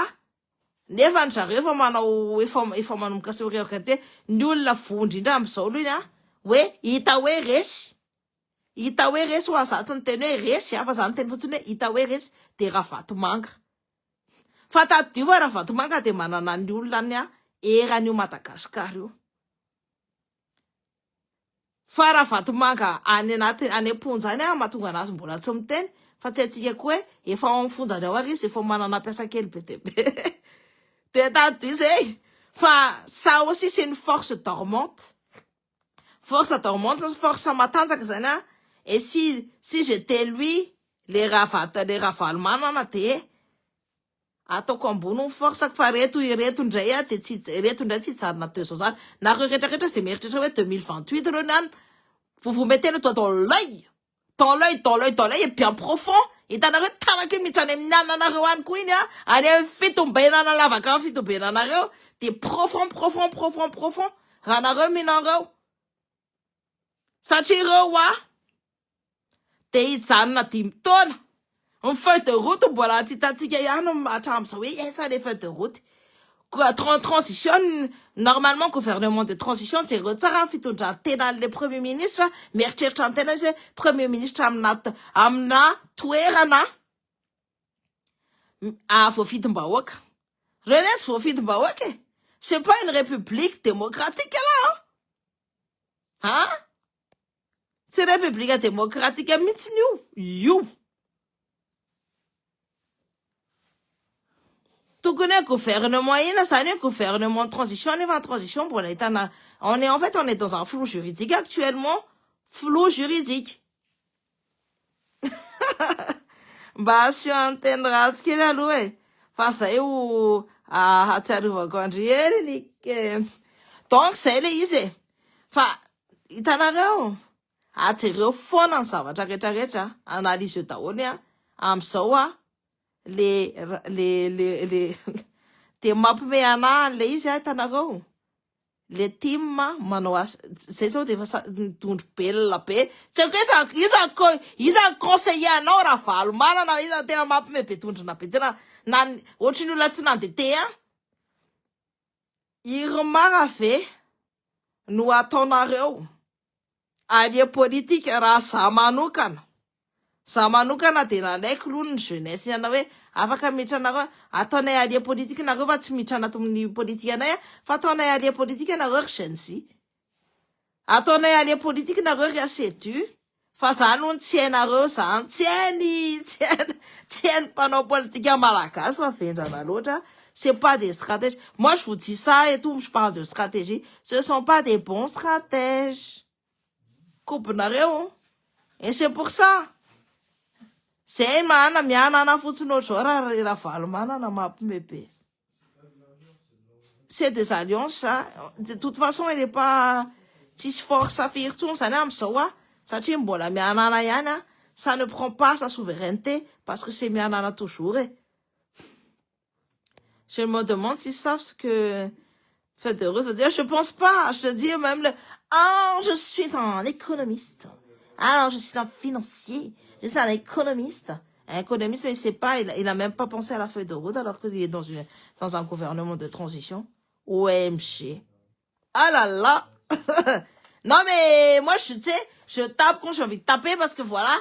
nefa ny zareo efa manao efa manomboka se réorganiser. Ny olona voa indrindra amin'izao aloha iny a hoe hita hoe resy, hita hoe resy ho za tsy niteny hoe resy a, fa za niteny fotsiny hoe hita hoe resy de Ravatomanga. Fa tadidio fa Ravatomanga de manana ny olona ny a eran'io Madagasikara io. Fa Ravatomanga any anaty any am-ponja any a mahatonga anazy mbola tsy miteny, fa tsy haintsika koa hoe efa ao amin'ny fonjany ao ary izy efa manana mpiasa kely be dia be. De tadidio zay fa ça aussi, c'est une force dormante. Force dormante, force matanjaka zany a. Et si j'étais lui, le Ravalomanana, de ataoko ambony ny force fa reto ireto indray a de tsy reto indray tsy hijanona teo zao zany. Nareo rehetrarehetra zay mieritreritra hoe 2028 reo ny any, vous vous mettez le doigt dans l'œil, dans l'œil, dans l'œil, dans l'œil et bien profond. Hitanareo tanako io miditra any amin'ny ananareo any koa iny a, any amin'ny fitombenana lavaka amin'ny fitombenanareo de profond, profond, profond, profond raha nareo mihinanreo, satria ireo a de hijanona 5 taona. Ny feuille de route mbola tsy hitantsika ihany hatramin'izao hoe esa le feuille de route. Transition, normalement gouvernement de transition, jereo tsara ny fitondran-tenan'le premier ministre, mieritreritra ny tena izy hoe premier ministre amina toerana voafidim-bahoaka. Reny tsy voafidim-bahoaka e, c'est pas une république démocratique là, hein, tsy république démocratique mihitsy io. Tokony hoe gouvernement ina zany hoe gouvernement de transition, nefa transition mbola ahitana, on est en fait, on est dans un flou juridique actuellement, flou juridique. Mba asio anteny ratsy kely aloha e, fa zay ho ahatsiarovako andry ely. Donc zay le izy e, fa hitanareo, ajereo foana ny zavatra rehetrarehetra, analyse daholo a. Am'izao a, le de mampime anahy le izy a. Hitanareo le tim manao asa zay zao de efa dondrobelona be, tsy haiko iza iza conseiller anao raha valo manana iza. Tena mampime be, dondrona be tena, na ohatry ny olona tsy nandeha te a irmara ve no ataonareo allié politique. Raha za manokana de nalaiko aloha ny jeunesse ana hoe afaka miditra anareo, ataonay allié politique nareo, fa tsy miditra anatin'ny politique anay a, fa ataonay allié politique nareo ry Gen Z, ataonay allié politique nareo ry ACDU, fa zany ho tsy hainareo zany, tsy hainy mpanao politika malagasy fa vendrana loatra. C'est pas des stratèges. Moi, je vous dis ça et tout, je parle de stratégie, ce sont pas des bons stratèges kobonareo, et c'est pour ça zay mana mianana fotsiny ohatr'izao raha Ravalomanana mampime be. C'est des alliances, ça. De toute façon, il est pas tsisy force firy tsony zany am'izao a, satria mbola mianana ihany a. Ça ne prend pas sa souveraineté parce que c'est mianana toujours. E je me demande s'ils savent ce que fait de route. Je pense pas. Je te dis même le oh, je suis un économiste, ah, je suis un financier, je suis un économiste. Un économiste, mais il sait pas, il a même pas pensé à la feuille de route alors qu'il est dans un gouvernement de transition. OMG. Ah là là. Non mais moi, je sais, je tape quand j'ai envie de taper parce que voilà,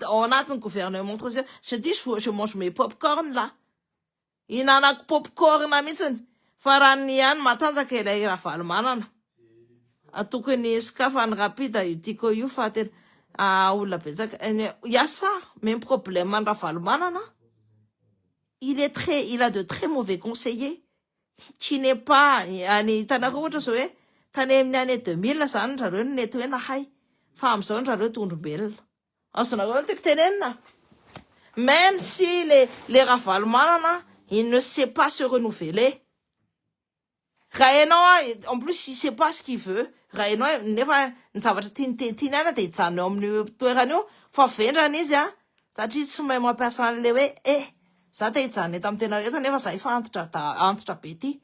on a un gouvernement de transition. Je dis, je mange mes popcorn là. Ihinanako popcorn mihitsiny fa raha ny ihany matanjaka ilay Ravalomanana, tokony sokafany rapide io tiako io, fa tena olona betsaka iasa même problème any Ravalomanana. Il a de très mauvais conseillers qui n'est pas any. Hitanareo ohatra zao hoe tany amin'ny année 2000 zany ndrareo no nety hoe nahay, fa am'izao ndrareo tondrombelona azonareo no tiako tenenina. Même si les Ravalomanana, il ne sait pas se renouveler raha ianao a. En plus, il sait pas ce qu'il veut raha ianao, nefa ny zavatra tiany ana de hijanona eo amin'ny toerana io, fa vendrana izy a, satria tsy mahay mampiasa an'le hoe za te hijanona eto amin'ny tena rehetra, nefa za efa antitra da antitra be ty.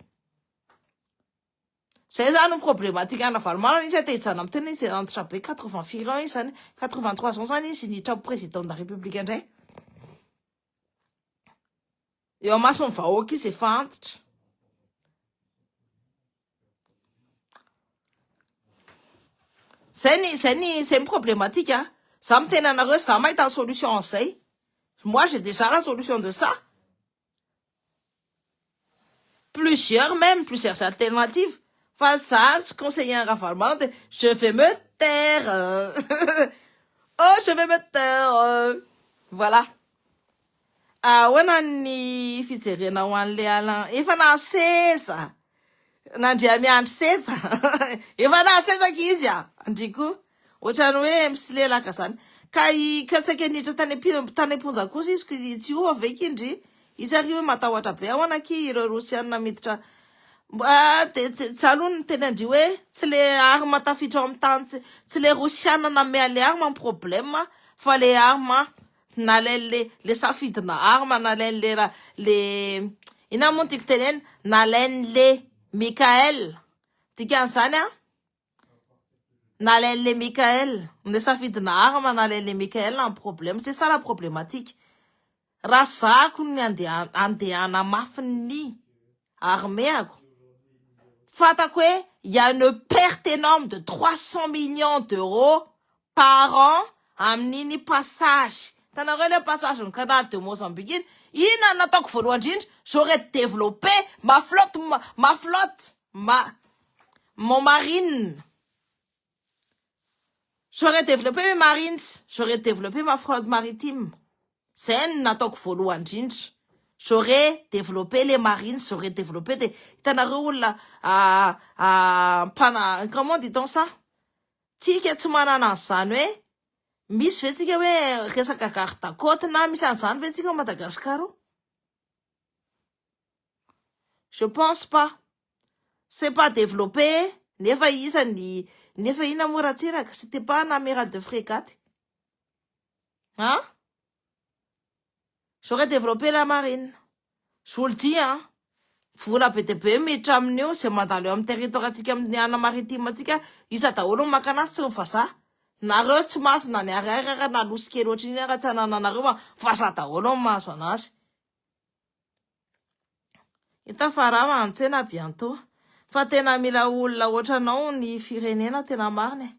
Zay zany ny problématique ana Ravalomanana izy te hijanona amin'ny tena izy, antitra be, 84 ans izy zany, 83 ans zany izy niditra président de la République indray eo amasony vahoaka izy efa antitra. Zay ny problématique a. Za miteny anareo, za mahita solution an'izay. Moi, j'ai déjà la solution de ça, plusieurs même, plusieurs alternatives, fa za tsy conseiller Ravalomanana de je vais me taire. Oh, je vais me taire, voilà. Ahoana ny fijerena ho an'le Alain efa naseza nandria miandry seza, efa nasezaka izy a, andriko ohatrany hoe misilelaka zany ka i ka saika niditra tany am-ponja kosa izy, tsy ova ve kindry izy ary hoe matahotra be ahoana ki ireo Rosianina miditra de tsy aloha ny teny andri hoe tsy le arme tafiditra ao amin'ny tany, tsy le Rosianina name le arme ny problème, fa le arme nalain'le le safidina arme nalain'le raha le ina moa no tiako tenena, nalain'le Michael dikan'izany a, nalain'le Michael le safidina arme nalain'le Michael ny problème. C'est ça la problématique. Raha zako ny andeha andehana mafy arméako, fantako hoe il y a une perte énorme de 300 millions d'euros par an amin'iny passage tanareo le passage ny canal de Mozambique iny. Ina nataoko voalohany indrindra? J'aurais développé ma flotte, ma flotte ma mon marine. J'aurais développé mes marines, j'aurais développé ma flotte maritime. Zay ny nataoko voalohany indrindra. J'aurais développé les marines, j'aurais développé des hitanareo olona mpana, comment dit-on ça? Tsika tsy manana an'izany hoe misy ve tsika hoe resaka garde côte na misy an'izany ve tsika ao Madagascar ao? Je pense pas. C'est pas développé nefa isany nefa inona moa Ratsiraka? C'était pas un amiral de frégate. Hein? J'aurais développé la marine. Je vous le dis, hein. Vola be dia be miditra amin'io izay mandalo eo amin'ny territoire antsika amin'ny ana maritime antsika iza daholo no maka anazy tsy ny vazaha. Nareo tsy mahazo na ny ariary ara na losy kely ohatran'iny ara tsy anananareo fa vazaha daholo no mahazo anazy. Hita fa rava ny tsena bientôt. Fa tena mila olona ohatranao ny firenena tena marina e.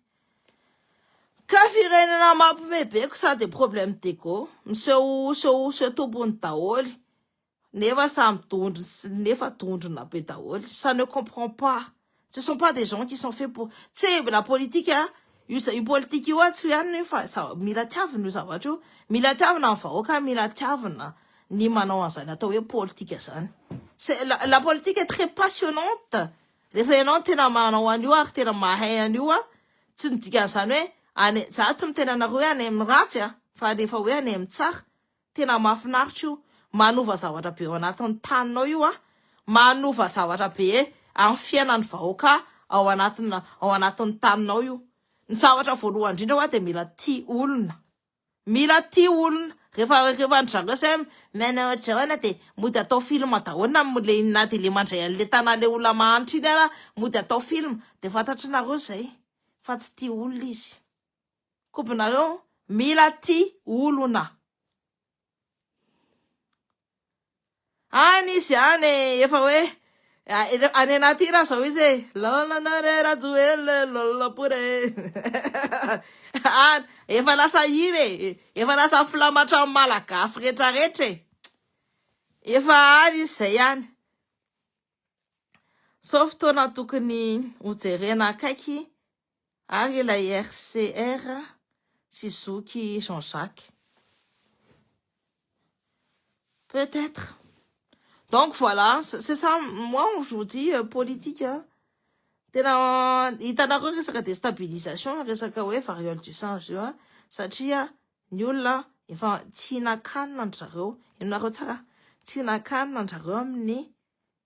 Ka firenena mampime be ko sady problème d'ego. Miseho seho seho tompony daholo. Nefa samy dondrona nefa dondrona be daholo. Ça ne comprend pas. Ce sont pas des gens qui sont faits pour. Tsy la politique a io io politique io a tsy ihany io fa mila tiavina io zavatra io. Mila tiavina ny vahoaka, mila tiavina ny manao an'izany atao hoe politique zany. C'est la politique est très passionnante. Rehefa ianao tena manao an'io ary tena mahay an'io a, tsy ny dikan'izany hoe any za tsy miteny anareo hoe any amin'ny ratsy a, fa rehefa hoe any amin'ny tsara, tena mahafinaritra io. Manova zavatra be ao anatin'ny taninao io a, manova zavatra be amin'ny fiainan'ny vahoaka ao anatina ao anatin'ny taninao io. Ny zavatra voalohany indrindra hoa dia mila tia olona. Mila tia olona. Rehefa rehefa ndry zareo zay manao ohatr'izao dia mody atao film daholo na le na dia le mandray an'le tanà le olona mahantra iny ara mody atao film dia fantatrinareo zay fa tsy tia olona izy. Kobonareo mila tia olona. Any izy any e, efa hoe any anaty hira zao izy e. Lola nare Rajoelina lola pore. Any efa lasa hira e, efa lasa filamatra amin'ny Malagasy rehetrarehetra e. Efa any izy zay any. Sao fotoana tokony hojerena akaiky ary ilay RCR sy zoky Jean Jacques. Peut-être. Donc voilà, c'est ça, moi je vous dis euh, politique. Hein. Tena hitanareo resaka déstabilisation, resaka hoe variole du singe io, satria ny olona efa tsy nakanina ndry zareo, inonareo tsara, tsy nakanina ndry zareo amin'ny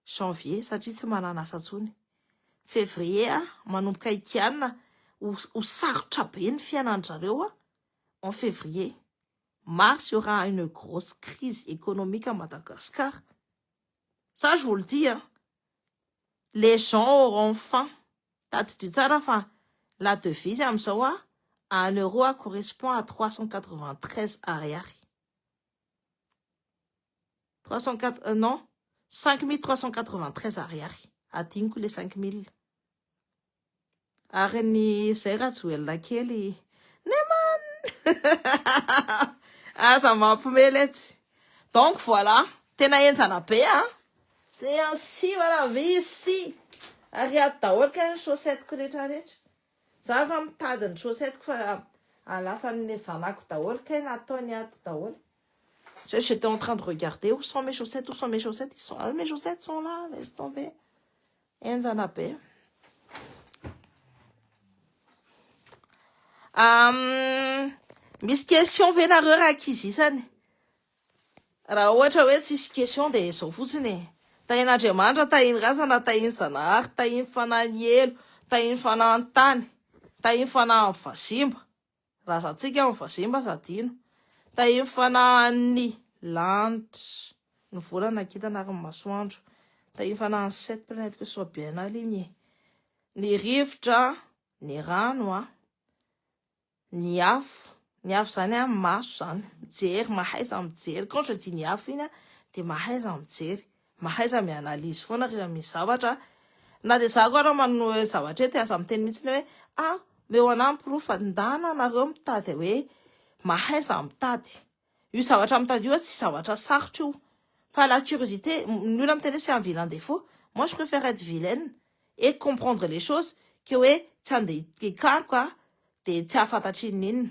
janvier satria tsy manana asa intsony. Février manomboka hikianina ho sarotra be ny fiainan-dry zareo en février. Mars il y aura une grosse crise économique à Madagascar. Ça je vous le dis hein. Les gens auront faim. Tadidio tsara fa la devise amin'izao a un euro a correspond à 393 ariary. 304 non 5393 ariary. Adinoko le 5000. Ary ny zay Rajoelina kely Neman aza mampimely etsy. Donc voilà, tena henjana be a. C'est ainsi voilà, vie ici. Ary ato daholo kay ny chaussette-ko rehetrarehetra. Za fa mitady ny chaussette-ko fa alasan'ny zanako daholo kay nataony ato daholo. J'étais en train de regarder où sont mes chaussettes, où sont mes chaussettes. Ils sont, ah, mes chaussettes sont là, laisse tomber. Henjana be. Um, misy question ve nareo raha ankizy isany? Raha ohatra hoe tsisy question dia izao fotsiny e. Tahin'Andriamanitra, tahin'ny razana, tahin'ny Zanahary, tahin'ny fanahin'ny helo, tahin'ny fanahin'ny tany, tahin'ny fanahin'ny vazimba. Razantsika ny vazimba aza adino. Tahin'ny fanahin'ny lanitra, ny volana, kintana ary ny masoandro. Tahin'ny fanahin'ny sept planètes que soit bien alignées. Ny rivotra, ny rano a, ny afo, ny afo zany a maso zany, mijery, mahaiza mijery. Quand je dis ny afo iny a, dia mahaiza mijery, mahaiza mi-analyse foana rehefa misy zavatra. Na dia za koa raha manao zavatra eto aza miteny mihitsy hoe ah, meo anahy ny porofo fa ndana nareo mitady hoe mahaiza mitady. Io zavatra mitady io tsy zavatra sarotra io. Fa la curiosité, ny olona miteny hoe c'est un vilain défaut. Moi je préfère être vilaine et comprendre les choses que hoe tsy andeha hikaroka dia tsy hahafantatra inona inona.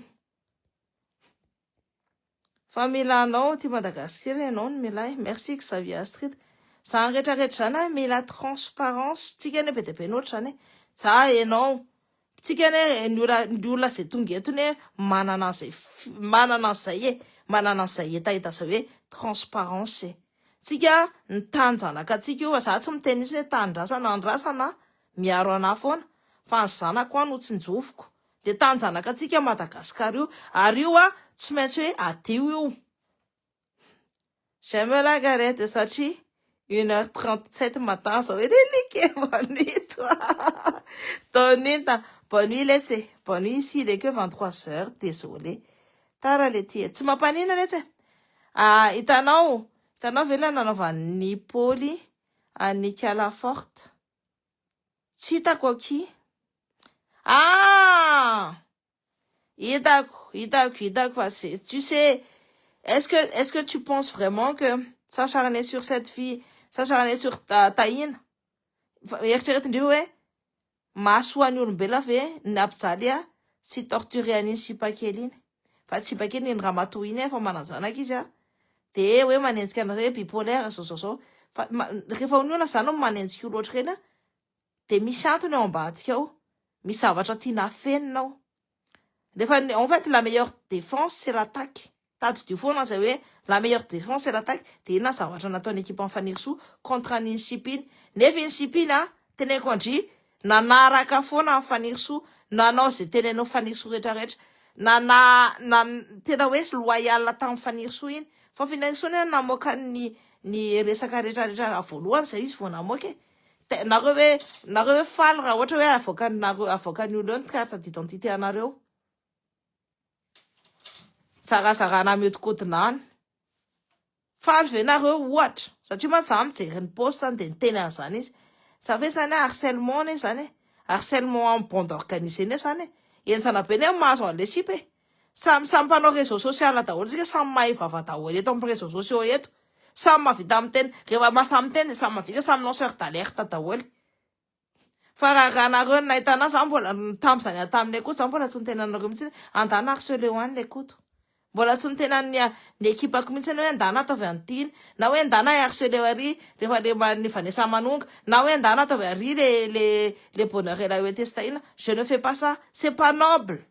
Fa mila anao aty Madagasikara ianao no mila ahy. Merci Xavier Astrid. Zany rehetra rehetra zany a mila transparence. Tsika anie be dia be ny ohatra zany e. Za ianao. Tsika anie ny olona ny olona izay tonga eto anie manana an'izay manana an'izay e. Manana an'izay hetaheta izay hoe transparence e. Tsika ny tanin-janaka antsika io fa za tsy miteny mihitsy hoe tanindrazana ny razana miaro anah foana fa ny zanako an no tsinjoviko. Dia tanin-janaka antsika Madagascar io ary io a tsy maintsy hoe adio io. J'aime la galette satria une heure 37 matin zao hoe lelike bonne nuit toi. Bonne nuit ta. Bonne nuit letsy e. Bonne nuit ici il est que 23 heures désolé. Tara le ty e. Tsy mampanina letsy e. Ah, hitanao, hitanao ve ilay nanaovan'ny Paoly an'i Kala Forte? Tsy hitako akia. Ah! Hitako, hitako, hitako fa tu sais, est-ce que tu penses vraiment que s'acharner sur cette fille, s'acharner sur ta Tahina, eritreretindreo hoe mahasoa ny olombelona ve ny ampijaly a sy torturer an'iny sipa kely iny? Fa tsy sipa kely iny ramatoa iny efa manan-janaka izy a, de hoe manenjika anazy hoe bipolaire zao zao zao. Fa rehefa ny olona zany no manenjika olo ohatr'ireny a, de misy antony ao ambadika ao, misy zavatra tiana afenina ao. Rehefa en fait la meilleure défense c'est l'attaque. Tadidio foana zay hoe la meilleure défense c'est l'attaque. De inona zavatra nataon'ny équipe Fanirisoa contre an'iny sipa iny. Nefa iny sipa iny a, teneniko andry, nanaraka foana ny Fanirisoa, nanao zay tenenao Fanirisoa rehetrarehetra. Nana, na, tena hoe loyal tamin'ny Fanirisoa iny. Fa Fanirisoa anie namoaka ny ny resaka rehetrarehetra voalohany zay izy vao namoaka e. Nareo hoe nareo hoe faly raha ohatra hoe avoakanareo avoakan'ny olona eo ny carte d'identité anareo. Zarazarana mihodinkodina any. Faly ve nareo ohatra? Satria mantsy za mijery ny post dia niteny an'izany izy. Sa ve zany harcèlement anie zany e? Harcèlement en bande organisée anie zany e? Henjana be anie mahazo an'ilay sipa e. Samy samy mpanao réseau social daholo tsika, samy mahay vava daholo eto amin'ny réseaux sociaux eto. Samy mahavita miteny, rehefa maha miteny dia samy mahavita, samy lanceur d'alerte daholo. Fa raha raha nareo no nahita anazy, za mbola tamin'izany tamin'ilay koto, za mbola tsy niteny anareo mihitsy andana harceleo any ilay koto. Mbola tsy niteny ny ny ekipako mihitsy hoe andana ataovy an'ity na hoe andana harceleo ary rehefa le ny Vanessa Manonga na hoe andana ataovy ary le le le bonheur et la testaina. Je ne fais pas ça, c'est pas noble.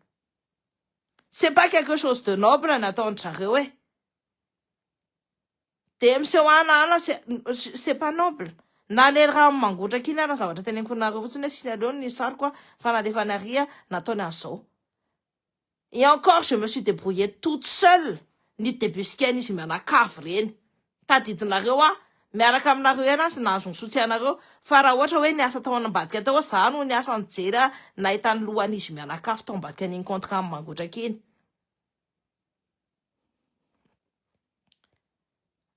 C'est pas quelque chose de noble ny ataon-dry zareo e. De miseho ana ana c'est pas noble. Na le raha mangotraka iny ara zavatra teneniko anareo fotsiny hoe signaleo ny sariko a fa nalefa ny aria nataony an'izao. Et encore je me suis débrouillée toute seule ny débusquer izy mianakavy reny. Tadidinareo a miaraka aminareo ihany azy nahazo ny soutien anareo fa raha ohatra hoe niasa tao ambadika tao za no niasa nijery a nahita ny lohan'izy mianakavy tao ambadika an'iny contrat mangotraka iny.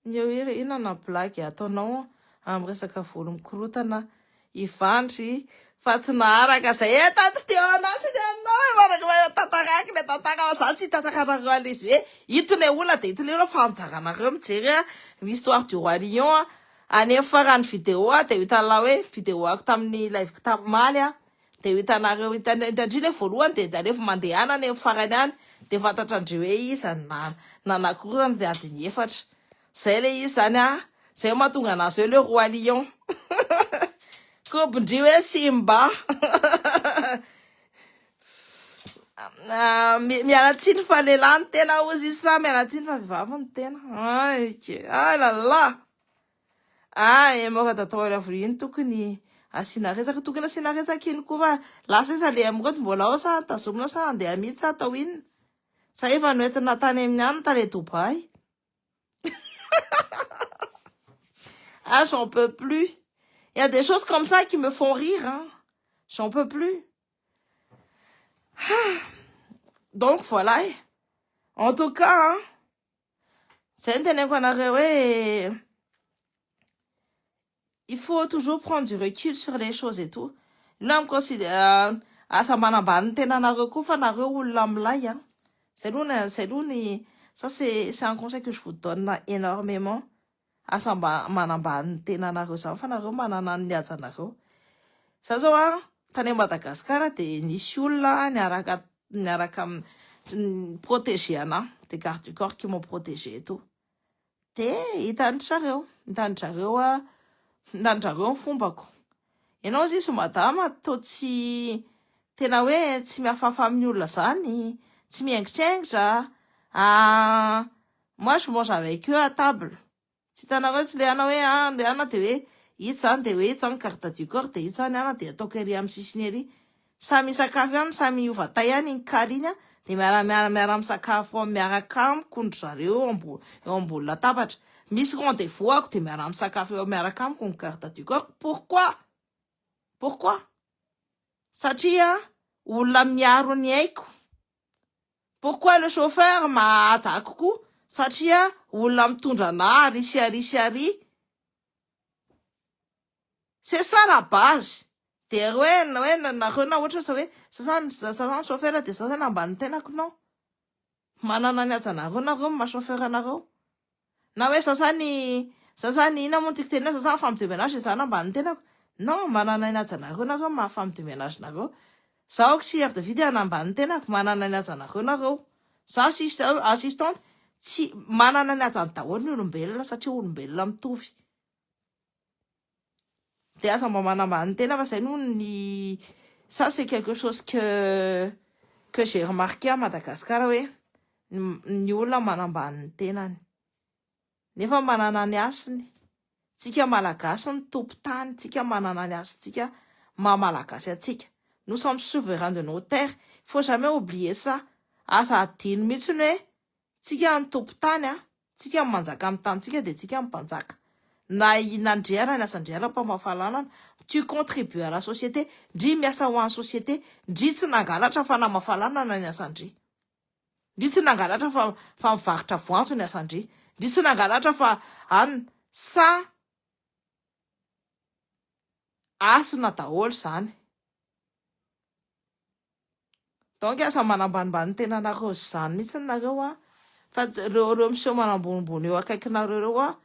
Ny eo inona na blague ataonao amin'ny resaka volo mikorotana Ivandry fa tsy naharaka zay e tato teo anatiny anao e manaka tantarako le tantara fa za tsy hitantaranareo an'le izy hoe ito le olona de ito le olona fa anjaranareo mijery a l'histoire du roi lion a any amin'ny farany vidéo a de hitanao hoe vidéo ako tamin'ny live tamin'ny maly a de hitanareo hitandry le voalohany de alefa mandehana any amin'ny farany any de fantatrandreo hoe iza na nanakorotana de adiny 4 zay le izy zany a zay mahatonga anazy hoe le roi lion kobondry hoe Simba. Miala tsiny fa lehilahy ny tena ozy izy sa miala tsiny fa vehivavy ny tena aike ah là là ah émeraude atao avo iny tokony asiana resaka tokony asiana resaka iny koa fa lasa iza le émeraude mbola ao sa tazomina sa andeha mihitsy sa atao inona sa efa noentina tany amin'ny any tany Dubaï. Ah, j'en peux plus. Il y a des choses comme ça qui me font rire. Hein. J'en peux plus. Ah. Donc, voilà. En tout cas, hein, c'est un il faut toujours prendre du recul sur les choses et tout. Là, on considère asa manambany tena anareo koa fa nareo olona milay a. Zay aloha zay aloha ny ça c'est un conseil que je vous donne énormément. Asa mba manambany tena anareo zany fa nareo manana ny hajanareo. Za zao a tany Madagasikara de nisy olona niaraka niaraka protéger anahy, des gardes du corps qui m'ont protégé et tout. De hitan-dry zareo, hitan-dry zareo a, hitan-dry zareo ny fombako. Ianao izy madama toa tsy tena hoe tsy mihafahafa amin'ny olona zany, tsy mihaingitraingitra. Ah, moi je mange avec eux à table. Tsy hitanareo tsy le ana hoe ah, le ana de hoe ito zany de hoe ito zany garde du corps de ito zany ana de ataoko ery amin'ny sisiny ery. Samy misakafo ihany, samy miova tay ihany iny kaly iny a, de miara miara miara misakafo miaraka amiko ndry zareo eo ambony latabatra. Misy rendez-vous ako de miara misakafo eo miaraka amiko ny garde du corps. Pourquoi? Pourquoi? Satria olona miaro ny aiko. Pourquoi le chauffeur mahaja kokoa? Satria olona mitondra anahy ary sy ary sy ary. C'est ça la base. De hoe nareo na ohatra hoe sasany sasany chauffeur de sasany ambany tenako non. Manana ny hajanareo nareo maha chauffeur anareo. Na hoe sasany sasany ina moa no tiako tenena sasany femme de ménage de zany ambany tenako. Non, manana ny hajanareo nareo maha femme de ménage nareo. Zaho auxiliaire de vie de anambany tenako manana ny hajanareo nareo. Zaho assistante tsy manana ny hajany daholo ny olombelona satria olombelona mitovy. De aza mba manambany tena fa zay no ny ça c'est quelque chose que j'ai remarqué à Madagascar hoe ny olona manambany ny tenany. Nefa manana ny hasiny. Tsika malagasy ny tompon-tany, tsika manana ny hasintsika maha malagasy antsika. Nous sommes souverains de nos terres. Faut jamais oublier ça. Aza adino mihitsy ny hoe tsika ny tompon-tany a, tsika manjaka amin'ny tanitsika de tsika mpanjaka. Na nandriana ny asandriana mpamafalanana, tu contribues à la société, ndry miasa ho an'ny société, ndry tsy nangalatra fa namafalanana ny asandry. Ndry tsy nangalatra fa mivarotra voanjo ny asandry. Ndry tsy nangalatra fa anina. Sa asina daholo zany. Donc aza manambanimbany tenanareo zany mihitsy nareo a. Fa reo miseho manambonimbony eo akaikinareo reo a,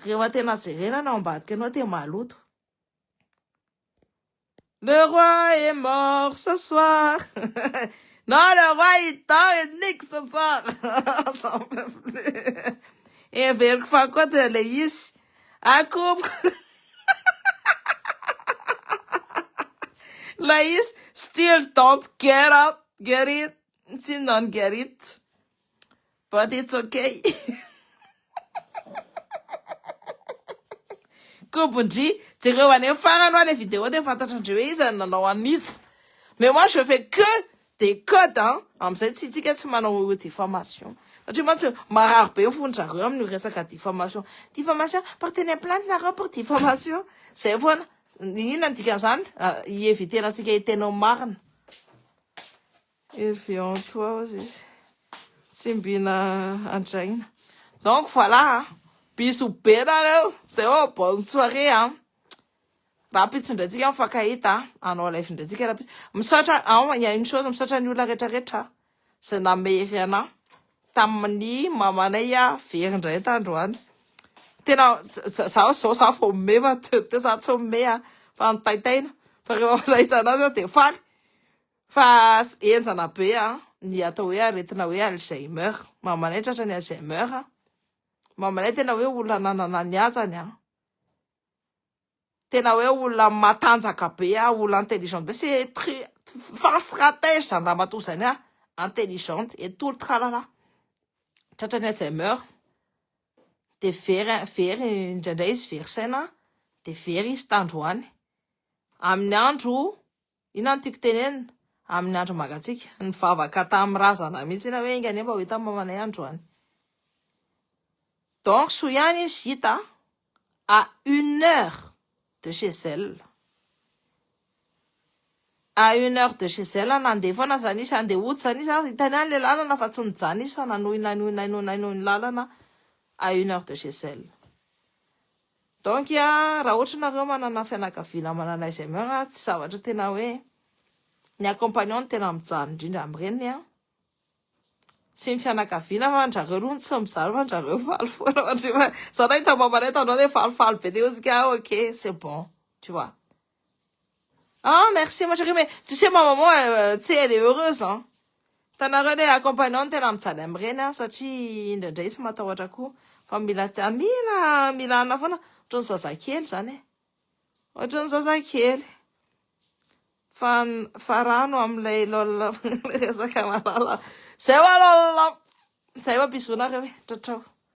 rehefa tena jerena na ambadika anao te maloto. Le roi est mort ce soir. Non, le roi il dort et nique ce soir. J'en peux plus. Everiko fa koa de le izy. Akomboko. La izy still don't get up, get it. Tsy don't get it. But it's okay. Kobondry, jereo any amin'ny farany hoa le vidéo de fantatrandreo hoe iza no nanao an'iza. Mais moi je fais que des codes hein. Amin'izay tsy tsika tsy manao diffamation. Satria mantsy marary be ny fon-dRareo amin'io resaka diffamation. Diffamation, portez plainte nareo pour diffamation. Zay foana. Inona ny dikan'izany? Hi-éviter antsika hiteny ny marina. Hervé en toi izy. Tsimbina andraina. Donc voilà, bisous be nareo. Zay oh, bonne soirée hein. Rahampitso indray tsika mifankahita, hanao live indray tsika rahampitso. Misaotra, ah, il y a une chose, misaotra ny olona rehetrarehetra izay namery anahy tamin'ny mamanay very indray tandroany. Tena zaho zao zaho vao mimehy fa teo zaho tsy mimehy ah, fa nitaitaina. Fa rehefa nahita anazy aho dia faly. Fa henjana be ah, ny atao hoe aretina hoe Alzheimer. Mamanay tratra ny Alzheimer. Mamanay tena hoe olona nanana ny hajany ah. Tena hoe olona matanjaka be ah, olona intelligente be. C'est très fin stratège zany ramatoa zany ah. Intelligente et tout le tralala. Tratra ny Alzheimer. De very, very indraindray izy very saina, de very izy tandroany. Amin'ny andro, inona no tiako tenenina? Amin'ny andro mangatsiaka. Nivavaka tamin'ny razana mihitsy ina hoe enga anie mba ho hita mamanay androany. Donc soa ihany izy hita à 1 heure de chez elle. À 1 heure de chez elle, nandeha foana zany izy, handeha hody zany izy, hitany ihany le lalana fa tsy nijanona izy fa nanohy nanohy nanohy nanohy ny lalana à 1 heure de chez elle. Donc raha ohatra nareo manana fianakaviana manana Alzheimer, tsy zavatra tena hoe ny accompagnant no tena mijaly indrindra amin'ireny a. Sy ny fianakaviana fa ndrareo aloha tsy mijaly fa ndrareo faly foana fa ndreo za nahita mamanay tandroany hoe falifaly be de ozy ka ok c'est bon tu vois. Ah merci ma chérie, mais tu sais ma maman elle, tu sais elle est heureuse hein. Tanareo le accompagnant tena mijaly am'ireny a, satria indraindray izy matahotra koa, fa mila mila mila anina foana, ohatran'ny zazakely zany e, ohatran'ny zazakely. Fa rano am'ilay lol resaka malala zay oa, lol zay oa. Bisous nareo e, tratrao.